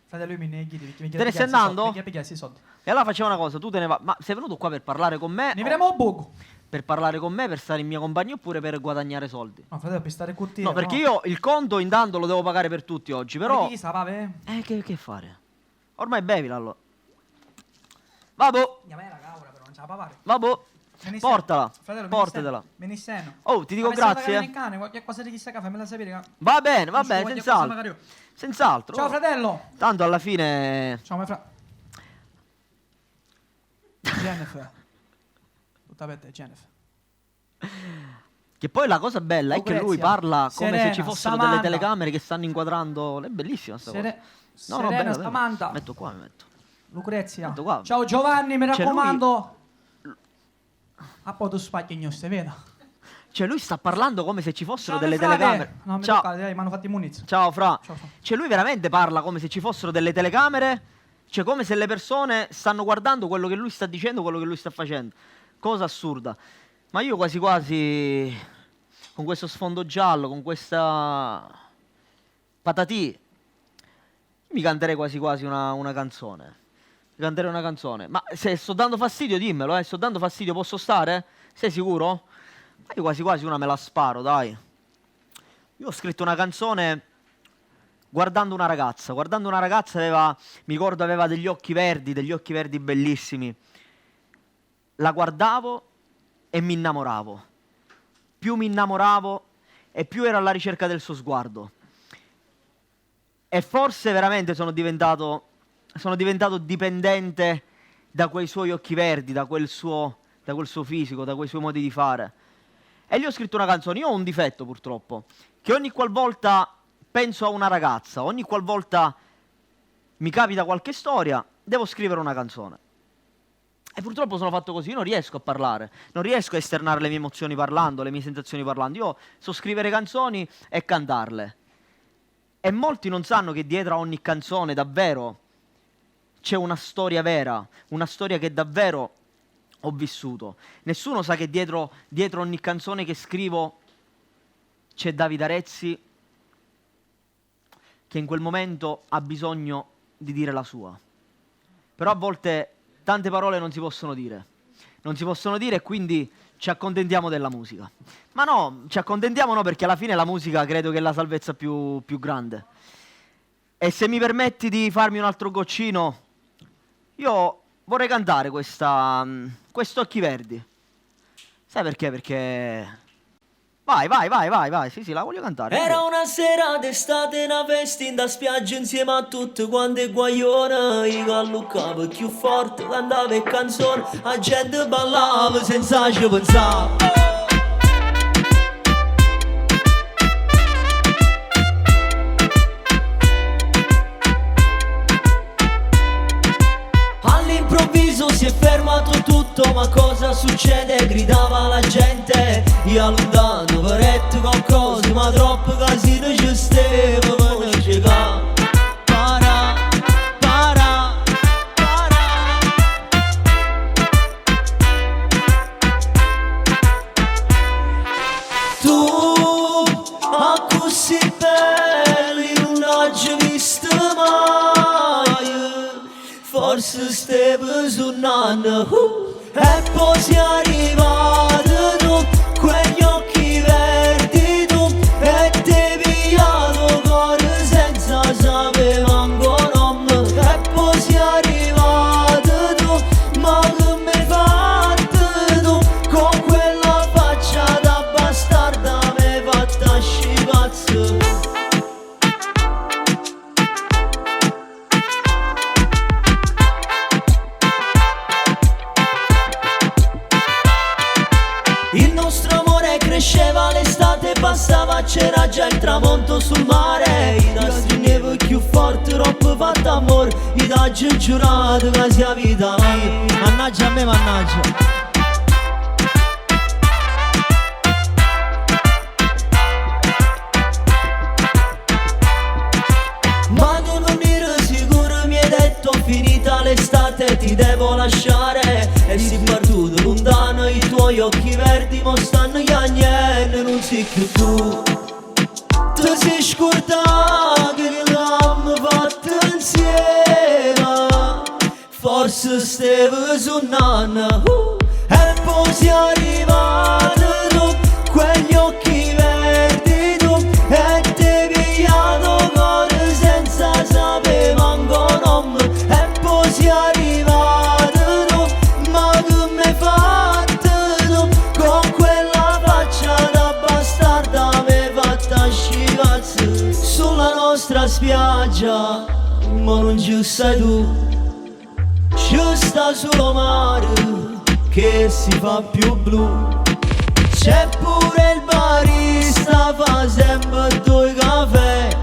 Fratello, io mi neghi, mi Te ne stai andando? Mi chiedi i soldi. E allora facciamo una cosa, tu te ne vai. Ma sei venuto qua per parlare con me? Ne vedremo un poco. Per parlare con me, per stare in mia compagnia oppure per guadagnare soldi? No, fratello, per stare con te. No, perché io il conto intanto lo devo pagare per tutti oggi, però. Chi sa, va, Che fare? Ormai bevila allora. Vabbò. Mia era caura, però, non ce la può fare. Vabbò. Me ne Portala. sento. Fratello, Portatela. Me ne sento. Oh, ti dico Ma se vado a grazie. cagare il cane, qualche cosa di chissà che, fammela sapere. che- Va bene, va Non ci bene, voglio cosa senz'altro. magari io. Senz'altro. Ciao fratello. Tanto alla fine. Ciao, mio fra. Jennifer. Tutta per te, Jennifer. Che poi la cosa bella è che lui Lucrezia, parla come se Serena, ci fossero Samantha. delle telecamere che stanno inquadrando. È bellissima sta Sere- cosa. No, no, Serena, bella, bella. Samantha. Metto qua, mi metto. Lucrezia. Metto qua. Ciao Giovanni, mi Cioè, lui- raccomando. A poi tu spacchi il veda. Cioè, lui sta parlando come se ci fossero Ciao, delle mio frate. telecamere. No, mi Ciao. toccate, dai, mi hanno fatto i muniz. Ciao, Fra. Ciao, Fra. Cioè, lui veramente parla come se ci fossero delle telecamere. Cioè, come se le persone stanno guardando quello che lui sta dicendo, quello che lui sta facendo. Cosa assurda. Ma io quasi quasi, con questo sfondo giallo, con questa patatì, mi canterei quasi quasi una canzone. Mi canterei una canzone. Ma se sto dando fastidio, dimmelo, eh. Sto dando fastidio, posso stare? Sei sicuro? Ma io quasi quasi una me la sparo, dai. Io ho scritto una canzone guardando una ragazza. Guardando una ragazza aveva, mi ricordo, aveva degli occhi verdi, degli occhi verdi bellissimi. La guardavo e mi innamoravo. Più mi innamoravo e più ero alla ricerca del suo sguardo. E forse veramente sono diventato, sono diventato dipendente da quei suoi occhi verdi, da quel suo, da quel suo fisico, da quei suoi modi di fare. E gli ho scritto una canzone. Io ho un difetto purtroppo, che ogni qualvolta penso a una ragazza, ogni qualvolta mi capita qualche storia, devo scrivere una canzone. E purtroppo sono fatto così, io non riesco a parlare, non riesco a esternare le mie emozioni parlando, le mie sensazioni parlando. Io so scrivere canzoni e cantarle. E molti non sanno che dietro a ogni canzone davvero c'è una storia vera, una storia che davvero ho vissuto. Nessuno sa che dietro, dietro ogni canzone che scrivo c'è Davide Arezzi che in quel momento ha bisogno di dire la sua. Però a volte tante parole non si possono dire. Non si possono dire e quindi ci accontentiamo della musica. Ma no, ci accontentiamo no perché alla fine la musica credo che è la salvezza più, più grande. E se mi permetti di farmi un altro goccino, io vorrei cantare questa, questo Occhi Verdi. Sai perché? Perché... Vai, vai, vai, vai, vai. Sì, sì, la voglio cantare. Era una sera d'estate, una festa in da spiaggia insieme a tutte quante guaglione. Io alluccavo più forte, cantavo e canzone, la gente ballava senza ci pensare. All'improvviso si è fermato tutto, ma cosa succede? Gridava la gente. Io lontano veretto qualcosa, ma troppo casino ci stava per non cercare. Para, para, para. Tu a così belli non l'ho visto mai. Forse stavo suonando E poi sei arrivato tu Quegli occhi verdi tu E te pigliato cuore senza sapere manco nome. E poi sei arrivato tu Ma che mi hai fatto tu? Con quella faccia da bastarda mi hai fatta pazzo. Il nostro amore cresceva, l'estate passava, c'era già il tramonto sul mare. Io stringevo più forte, troppo fatto amore, io t'ho giurato che sia vita mia. Mannaggia a me, mannaggia. Ma tu non eri sicuro, mi hai detto finita l'estate ti devo lasciare. E si partito lontano, i tuoi occhi verdi mo stanno chiagnendo, non sei più tu. Ti sei scordato che l'abbiamo fatto insieme. Forse stavo suonando E poi sei arrivato tu, quegli occhi verdi tu, e ti pigliato cuore senza sapere manco nome. E poi sei arrivato tu, ma che mi hai fatto tu? Con quella faccia da bastarda mi hai fatta pazzo. Sulla nostra spiaggia, ma non ci sei tu. Ci sta solo mare che si fa più blu. C'è pure il barista, fa sempre due caffè.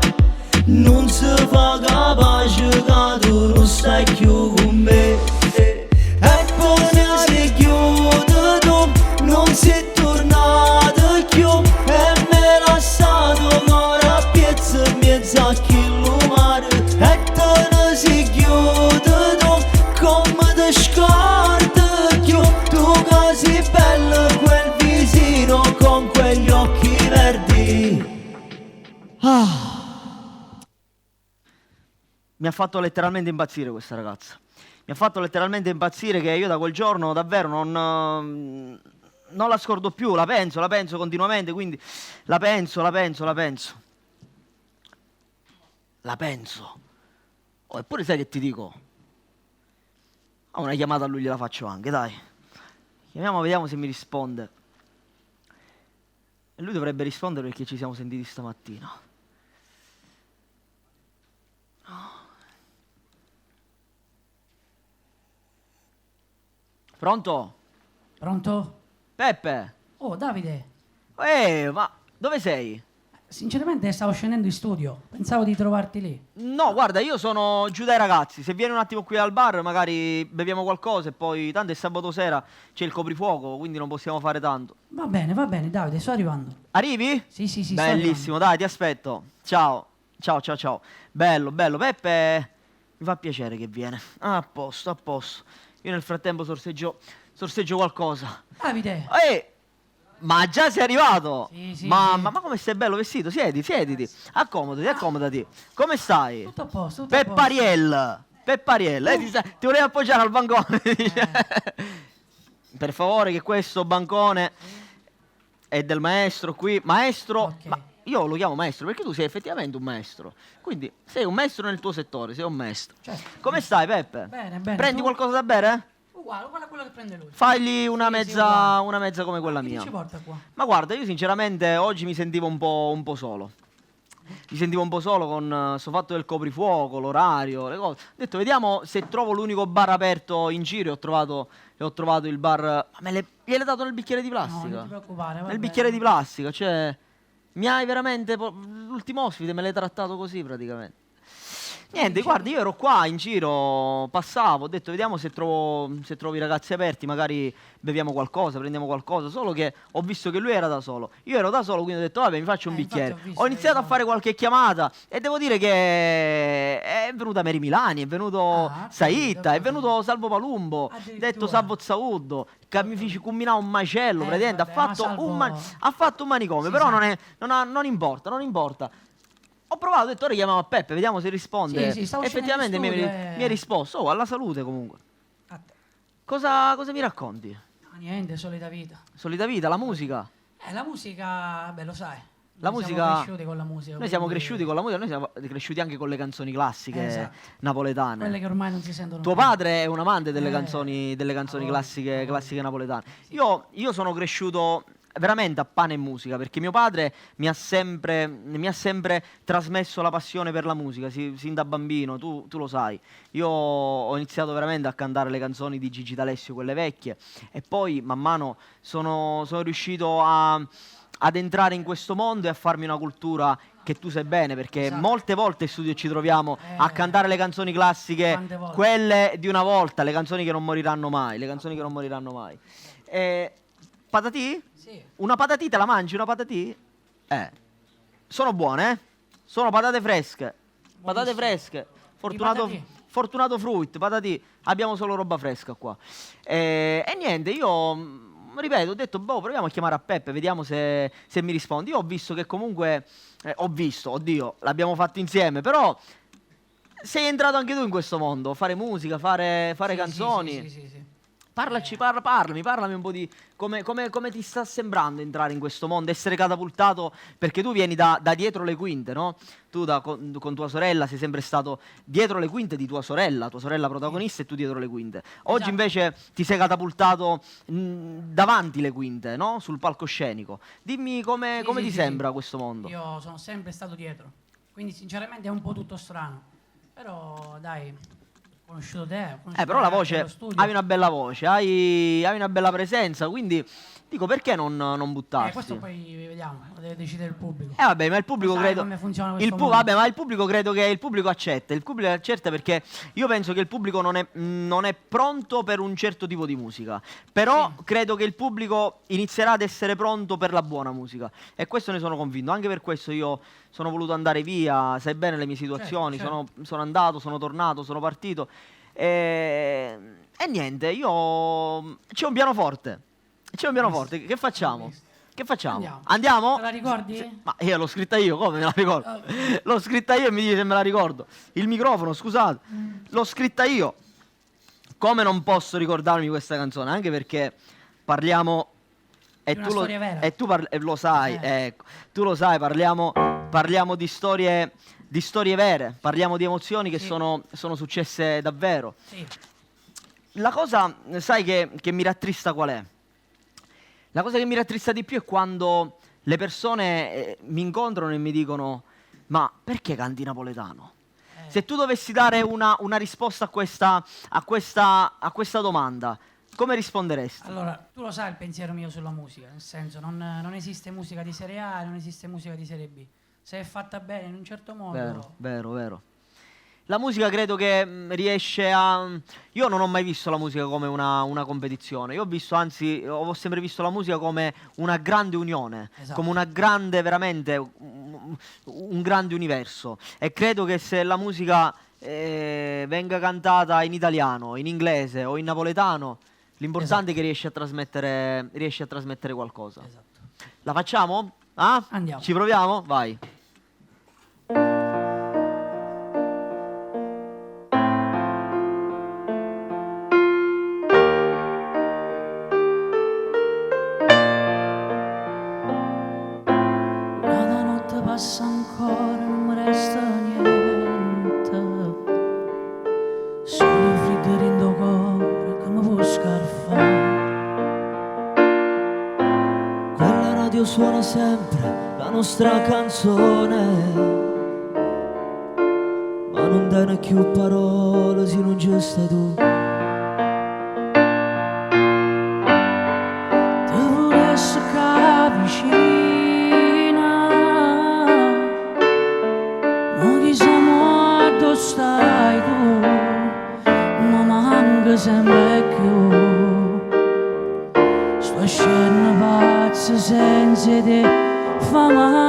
Non si fa capace che tu non stai più con me. E poi si chiude tu, non sei tornato più. E me lasciato ancora a piezza in mezzo a chi mare. E te ne si chiude tu, come ti scordi più. Tu che sei bello quel visino con quegli occhi verdi. Ah. Mi ha fatto letteralmente impazzire questa ragazza. Mi ha fatto letteralmente impazzire che io da quel giorno davvero non la scordo più, la penso, la penso continuamente, quindi la penso, la penso, la penso. La penso. Oh, eppure sai che ti dico? Ah, una chiamata a lui gliela faccio anche, dai. Chiamiamo, vediamo se mi risponde. E lui dovrebbe rispondere perché ci siamo sentiti stamattina. Pronto? Pronto? Peppe? Oh, Davide. Eh, ma dove sei? Sinceramente stavo scendendo in studio, pensavo di trovarti lì. No, guarda, io sono giù dai ragazzi. Se vieni un attimo qui al bar, magari beviamo qualcosa e poi tanto è sabato sera, c'è il coprifuoco, quindi non possiamo fare tanto. Va bene, va bene, Davide, sto arrivando. Arrivi? Sì, sì, sì, sto Bellissimo, dai, ti aspetto. Ciao. Ciao, ciao, ciao. Bello, bello. Peppe, mi fa piacere che viene. Ah, a posto, a posto. Io nel frattempo sorseggio, sorseggio qualcosa. Davide! Ehi! Ma già sei arrivato? Sì, sì, Mamma, sì. ma come stai bello vestito? Siedi, siediti. Accomodati, accomodati. Come stai? Tutto a posto, tutto a posto. Peppariel. Peppariel. Ti volevi appoggiare al bancone. Eh. Per favore, che questo bancone è del maestro qui. Maestro, Ok. ma io lo chiamo maestro perché tu sei effettivamente un maestro. Quindi sei un maestro nel tuo settore, sei un maestro. Certo. Come stai, Peppe? Bene, bene, Prendi tu? qualcosa da bere? Uguale, uguale a quello che prende lui. Fagli una Sì, sì, mezza, uguale. una mezza come quella Chi mia. ti ci porta qua? Ma guarda, io sinceramente oggi mi sentivo un po' solo. Mi sentivo un po' solo con questo fatto del coprifuoco, l'orario, le cose. Ho detto, vediamo se trovo l'unico bar aperto in giro. E ho trovato il bar. Ma gliel'hai dato nel bicchiere di No, plastica? non ti preoccupare, va Nel bene. bicchiere di plastica, cioè. Mi hai veramente. L'ultimo ospite me l'hai trattato così praticamente. Niente, guarda, io ero qua in giro, passavo, ho detto vediamo se trovo i ragazzi aperti, magari beviamo qualcosa, prendiamo qualcosa, solo che ho visto che lui era da solo. Io ero da solo, quindi ho detto vabbè, mi faccio un Infatti bicchiere. ho visto Ho iniziato a che fare qualche chiamata e devo dire che è venuta Mary Milani, è venuto Ah, ho Saitta, capito, è ho venuto Salvo Palumbo, Addirittura. detto Salvo Zauddo, che mi fece combinare un macello, praticamente, Vabbè, ma Salvo ha fatto un manicomio, Si però sa. non importa, non importa. Ho provato, ho detto ora chiamiamo a Peppe, vediamo se risponde. Sì, sì, stavo scendendo in Effettivamente studio e mi ha risposto, oh, alla salute comunque. A te. Cosa mi racconti? No, niente, solita vita. Solita vita, la musica. La musica, beh, lo sai. La Noi musica siamo cresciuti con la musica, Noi siamo quindi cresciuti con la musica, noi siamo cresciuti anche con le canzoni classiche Esatto. napoletane. Quelle che ormai non si sentono Tuo più. padre è un amante delle canzoni classiche napoletane. Io sono cresciuto veramente a pane e musica, perché mio padre mi ha sempre trasmesso la passione per la musica, sin da bambino, tu lo sai. Io ho iniziato veramente a cantare le canzoni di Gigi D'Alessio, quelle vecchie, e poi man mano sono riuscito ad entrare in questo mondo e a farmi una cultura che tu sai bene, perché molte volte in studio ci troviamo a cantare le canzoni classiche, Quante volte? quelle di una volta, le canzoni che non moriranno mai, le canzoni che non moriranno mai. Patatì? Sì. Una patatì te la mangi, una patatì? Sono buone, eh? Sono patate fresche. Patate Buonissime. fresche. I patatì. Fortunato Fruit, patatì. Abbiamo solo roba fresca qua. E niente, io, ripeto, ho detto, boh, proviamo a chiamare a Peppe, vediamo se mi risponde. Io ho visto che comunque, ho visto, oddio, l'abbiamo fatto insieme, però sei entrato anche tu in questo mondo, fare musica, fare Sì, sì, canzoni. sì, sì, sì, sì. Parlaci, parla, parlami, parlami un po' di come ti sta sembrando entrare in questo mondo, essere catapultato, perché tu vieni da dietro le quinte, no? Tu con tua sorella sei sempre stato dietro le quinte di tua sorella, tua sorella protagonista e tu dietro le quinte. Oggi invece ti sei catapultato davanti le quinte, no? Sul palcoscenico. Dimmi come ti sembra questo mondo. Io sono sempre stato dietro, quindi sinceramente è un po' tutto strano, però dai... Ho conosciuto te, ho conosciuto Però la te anche voce, allo studio. hai una bella voce, hai una bella presenza, quindi dico perché non buttarsi? Questo poi vediamo, lo deve decidere il pubblico. Vabbè, ma il pubblico Sai credo come funziona il questo mondo. vabbè, ma il pubblico credo che il pubblico accetta, il pubblico accetta perché io penso che il pubblico non è pronto per un certo tipo di musica, però credo che il pubblico inizierà ad essere pronto per la buona musica e questo ne sono convinto, anche per questo io sono voluto andare via, sai bene le mie situazioni, sono andato, sono tornato, sono partito e niente, io c'è un pianoforte. C'è un pianoforte, che facciamo? Che facciamo? Andiamo. Andiamo? Te la ricordi? Sì, ma io l'ho scritta io, come me la ricordo? L'ho scritta io e mi dice se me la ricordo. Il microfono, scusate. L'ho scritta io. Come non posso ricordarmi questa canzone? Anche perché parliamo e Di una tu lo storia vera. e tu parli, e lo sai, ecco. Tu lo sai, parliamo di storie, di storie vere, parliamo di emozioni che sono successe davvero. La cosa, sai, che mi rattrista qual è? La cosa che mi rattrista di più è quando Le persone mi incontrano e mi dicono: Ma perché canti napoletano? Se tu dovessi dare una risposta a questa domanda, come risponderesti? Allora, tu lo sai il pensiero mio sulla musica, nel senso non esiste musica di serie A e non esiste musica di serie B. Se è fatta bene in un certo modo... Vero, vero, vero. La musica credo che riesce a... Io non ho mai visto la musica come una competizione. Io ho visto, anzi, ho sempre visto la musica come una grande unione, come una grande, veramente, un grande universo. E credo che se la musica venga cantata in italiano, in inglese o in napoletano, l'importante è che riesce a trasmettere qualcosa. Esatto. La facciamo? Ah? Andiamo. Ci proviamo? Vai. La notte passa ancora, non mi resta niente. Solo freddo dint' cuore che mi può scarfare. Quella radio suona sempre la nostra canzone. Ma non dai più parole se non ci stai tu. Te volessi qua vicino. Ma chissà mo dove stai tu. Mi manca sempre più. Sto scena pazza senza te fa male.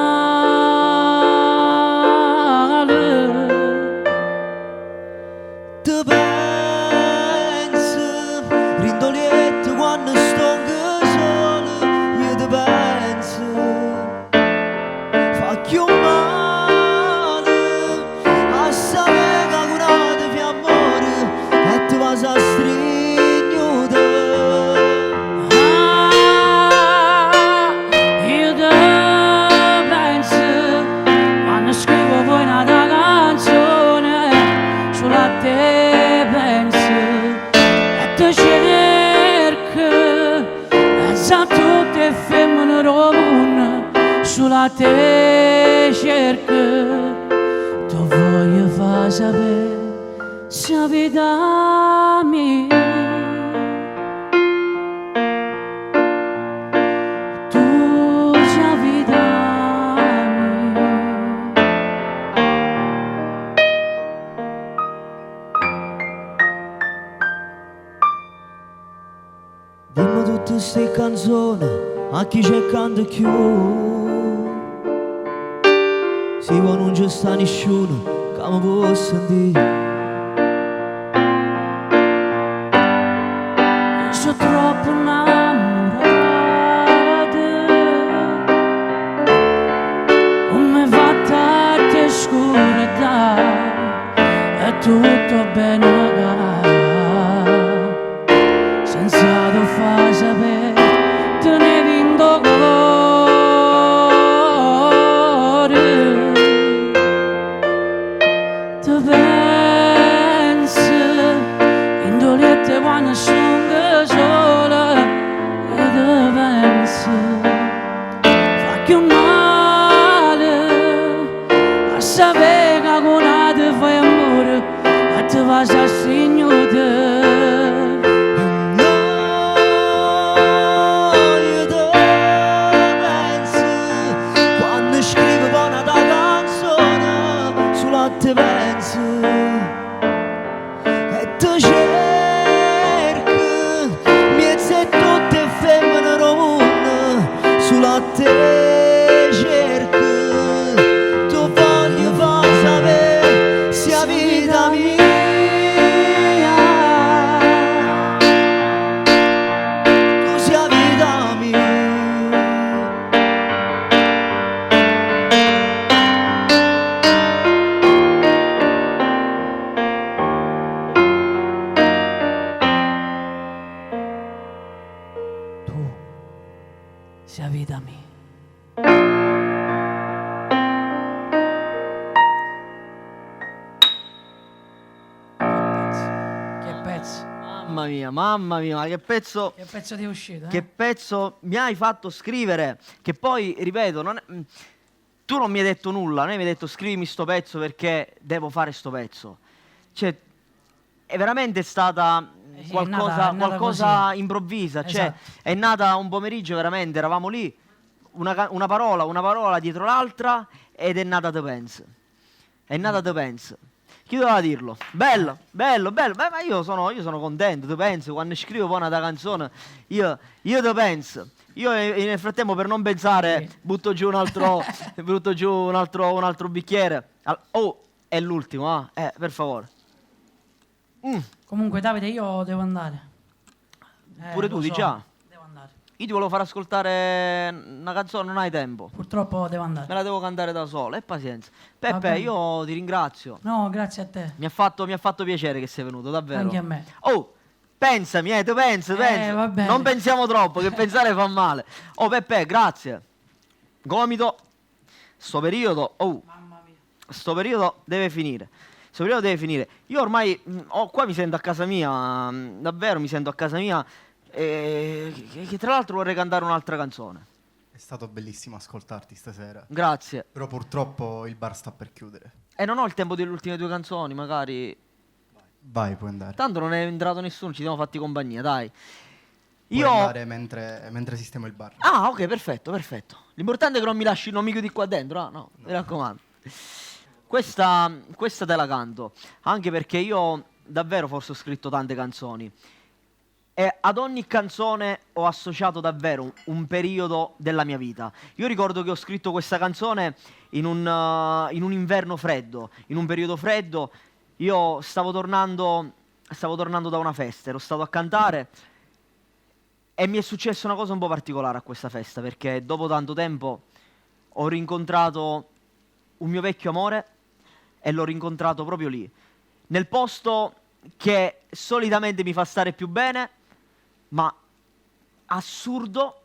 Te penso, rind' 'o lietto quando sto solo, io te penso, fa più male a sapere che con te fai amore e ti vas a stringere. Ah, io te penso quando scrivo poi una canzone, solo a te penso e te cerco, penso a tutte le femmine del mondo, solo a te cerco, ti voglio far sapere, sa vita mia. Tu sa vita mia. Dimmi tutte queste canzoni a chi c'è canta più. Se poi non c'è sta nessuno che mi può sentire. Io sono troppo innamorato. Come fatta a te scordare? È tutto bene che senza tu fa sapere te ne vinto cuore. Te penso in lietto quando sono sola e te penso fa più male a sapere che con te fai amore e ti vas a signore. No, io te penso quando scrivo una canzone, solo a te penso e te cerco, mezzo a tutte le femmine del mondo, solo a te cerco, tu voglio far sapere sia vita mia, tu sia vita mia. Mamma mia, mamma mia, ma che pezzo... Che pezzo ti è uscito, eh? Che pezzo mi hai fatto scrivere? Che poi, ripeto, non è- tu non mi hai detto nulla, non mi hai detto scrivimi sto pezzo perché devo fare sto pezzo. Cioè, è veramente stata Eh sì, è qualcosa, nata- è nata qualcosa così. improvvisa. Cioè, Esatto. è nata un pomeriggio veramente, eravamo lì, una parola, una parola dietro l'altra ed è nata The Pens. È nata The Pens. Chi doveva dirlo? Bello, bello, bello. Beh, ma io sono contento, te penso, quando scrivo poi una canzone, io te penso. Io nel frattempo per non pensare Sì. butto giù un altro, butto giù un altro bicchiere. Oh, è l'ultimo, ah? Per favore. Comunque Davide, io devo andare. Pure Lo tu, di so. già? Devo andare. Io ti volevo far ascoltare una canzone, non hai tempo. Purtroppo devo andare. Me la devo cantare da solo, e pazienza. Va Peppe, bene. io ti ringrazio. No, grazie a te. Mi ha fatto piacere che sei venuto, davvero. Anche a me. Oh, pensami, tu pensa, pensa. Va bene. Non pensiamo troppo, che pensare fa male. Oh, Peppe, grazie. Gomito, sto periodo, oh, Mamma mia. sto periodo deve finire. Sto periodo deve finire. Io ormai, oh, qua mi sento a casa mia, davvero mi sento a casa mia, che tra l'altro vorrei cantare un'altra canzone. È stato bellissimo ascoltarti stasera. Grazie. Però purtroppo il bar sta per chiudere. E non ho il tempo delle ultime due canzoni, magari. Vai, puoi andare. Tanto non è entrato nessuno, ci siamo fatti compagnia, dai. Puoi Io andare mentre sistemo il bar. Ah, ok, perfetto, perfetto. L'importante è che non mi lasci, non mi chiudi qua dentro, ah, no, mi raccomando. Questa te la canto, anche perché io davvero forse ho scritto tante canzoni. E ad ogni canzone ho associato davvero un periodo della mia vita. Io ricordo che ho scritto questa canzone in un inverno freddo, in un periodo freddo. Io stavo tornando da una festa, ero stato a cantare e mi è successa una cosa un po' particolare a questa festa, perché dopo tanto tempo ho rincontrato un mio vecchio amore e l'ho rincontrato proprio lì, nel posto che solitamente mi fa stare più bene, ma assurdo,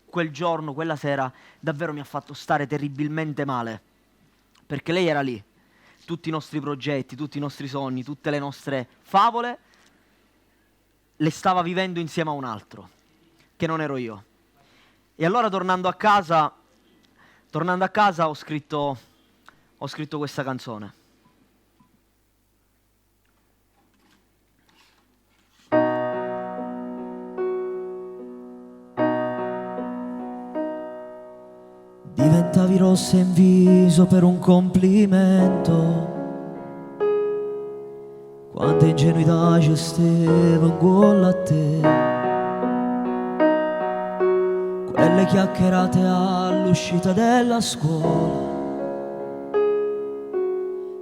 quel giorno, quella sera, davvero mi ha fatto stare terribilmente male, perché lei era lì, tutti i nostri progetti, tutti i nostri sogni, tutte le nostre favole, le stava vivendo insieme a un altro, che non ero io. E allora tornando a casa ho scritto questa canzone. Diventavi rossa in viso per un complimento. Quanta ingenuità ci steva in gola a te. Quelle chiacchierate all'uscita della scuola,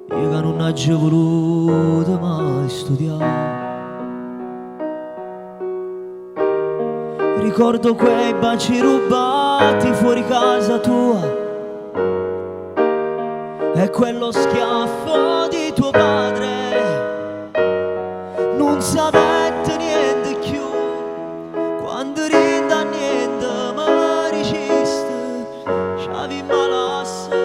io che non ho voluto mai studiare. Ricordo quei baci rubati fuori casa tua e quello schiaffo di tuo padre. Non sapete niente più, quando rinda niente mi diciste, c'avi malassa.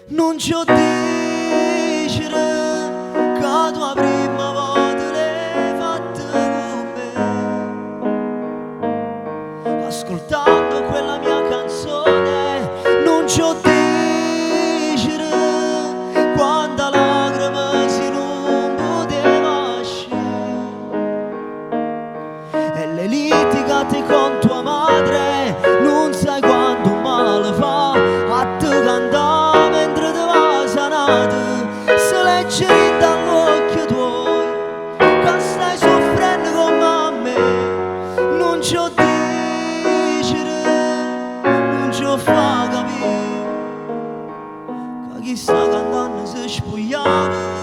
Non ci ho dicere che tua prima volta l'hai fatta con me, ascoltando quella mia canzone. Non ci ho dicere quanta lacrima si non poteva uscire, e le litigate con tua madre non sai quanto male fa a te cantare mentre te va sanata. Se leggi dall'occhio tuo che stai soffrendo come me, non ci ho dicere, non ci ho fa capire che chi sta cantando si spogliava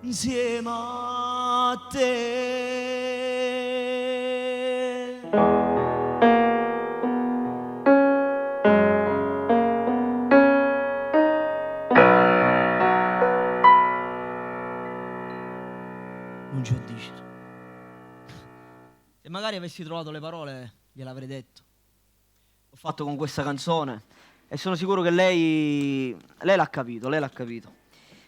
insieme a te. Non ci ho dicere. Se magari avessi trovato le parole, gliel'avrei detto. Ho fatto con questa canzone. E sono sicuro che lei, lei l'ha capito, lei l'ha capito.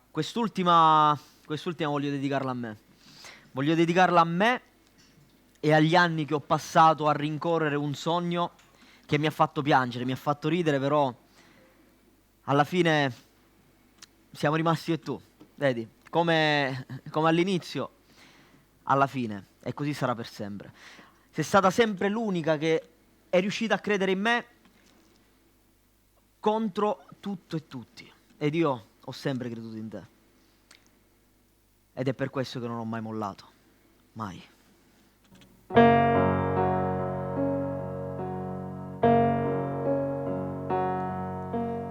Quest'ultima, quest'ultima voglio dedicarla a me. Voglio dedicarla a me e agli anni che ho passato a rincorrere un sogno che mi ha fatto piangere, mi ha fatto ridere, però alla fine siamo rimasti io e tu, vedi, come, come all'inizio, alla fine, e così sarà per sempre. Sei stata sempre l'unica che è riuscita a credere in me contro tutto e tutti. Ed io ho sempre creduto in te. Ed è per questo che non ho mai mollato. Mai.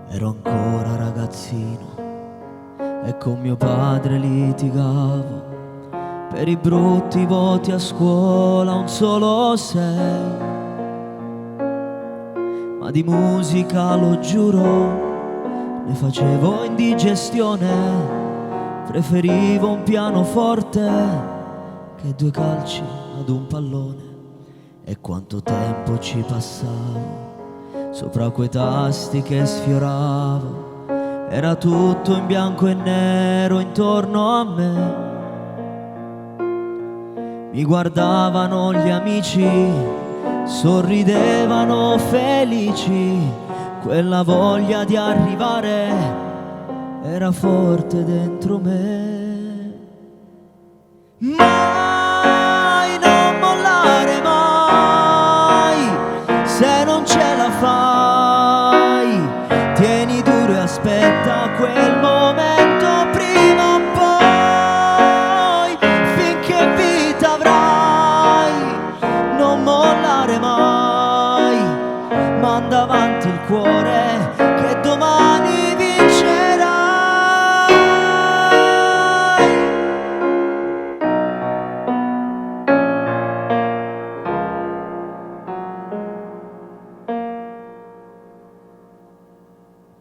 Ero ancora ragazzino e con mio padre litigavo per i brutti voti a scuola, un solo sei. Ma di musica, lo giuro, ne facevo indigestione, preferivo un pianoforte che due calci ad un pallone. E quanto tempo ci passavo sopra quei tasti che sfioravo. Era tutto in bianco e nero intorno a me. Mi guardavano gli amici, sorridevano felici. Quella voglia di arrivare era forte dentro me. Mai, non mollare mai, se non ce la fai, tieni duro e aspetta quel momento prima o poi, finché vita avrai, non mollare mai, manda avanti il cuore che domani vincerai.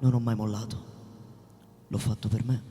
Non ho mai mollato, l'ho fatto per me.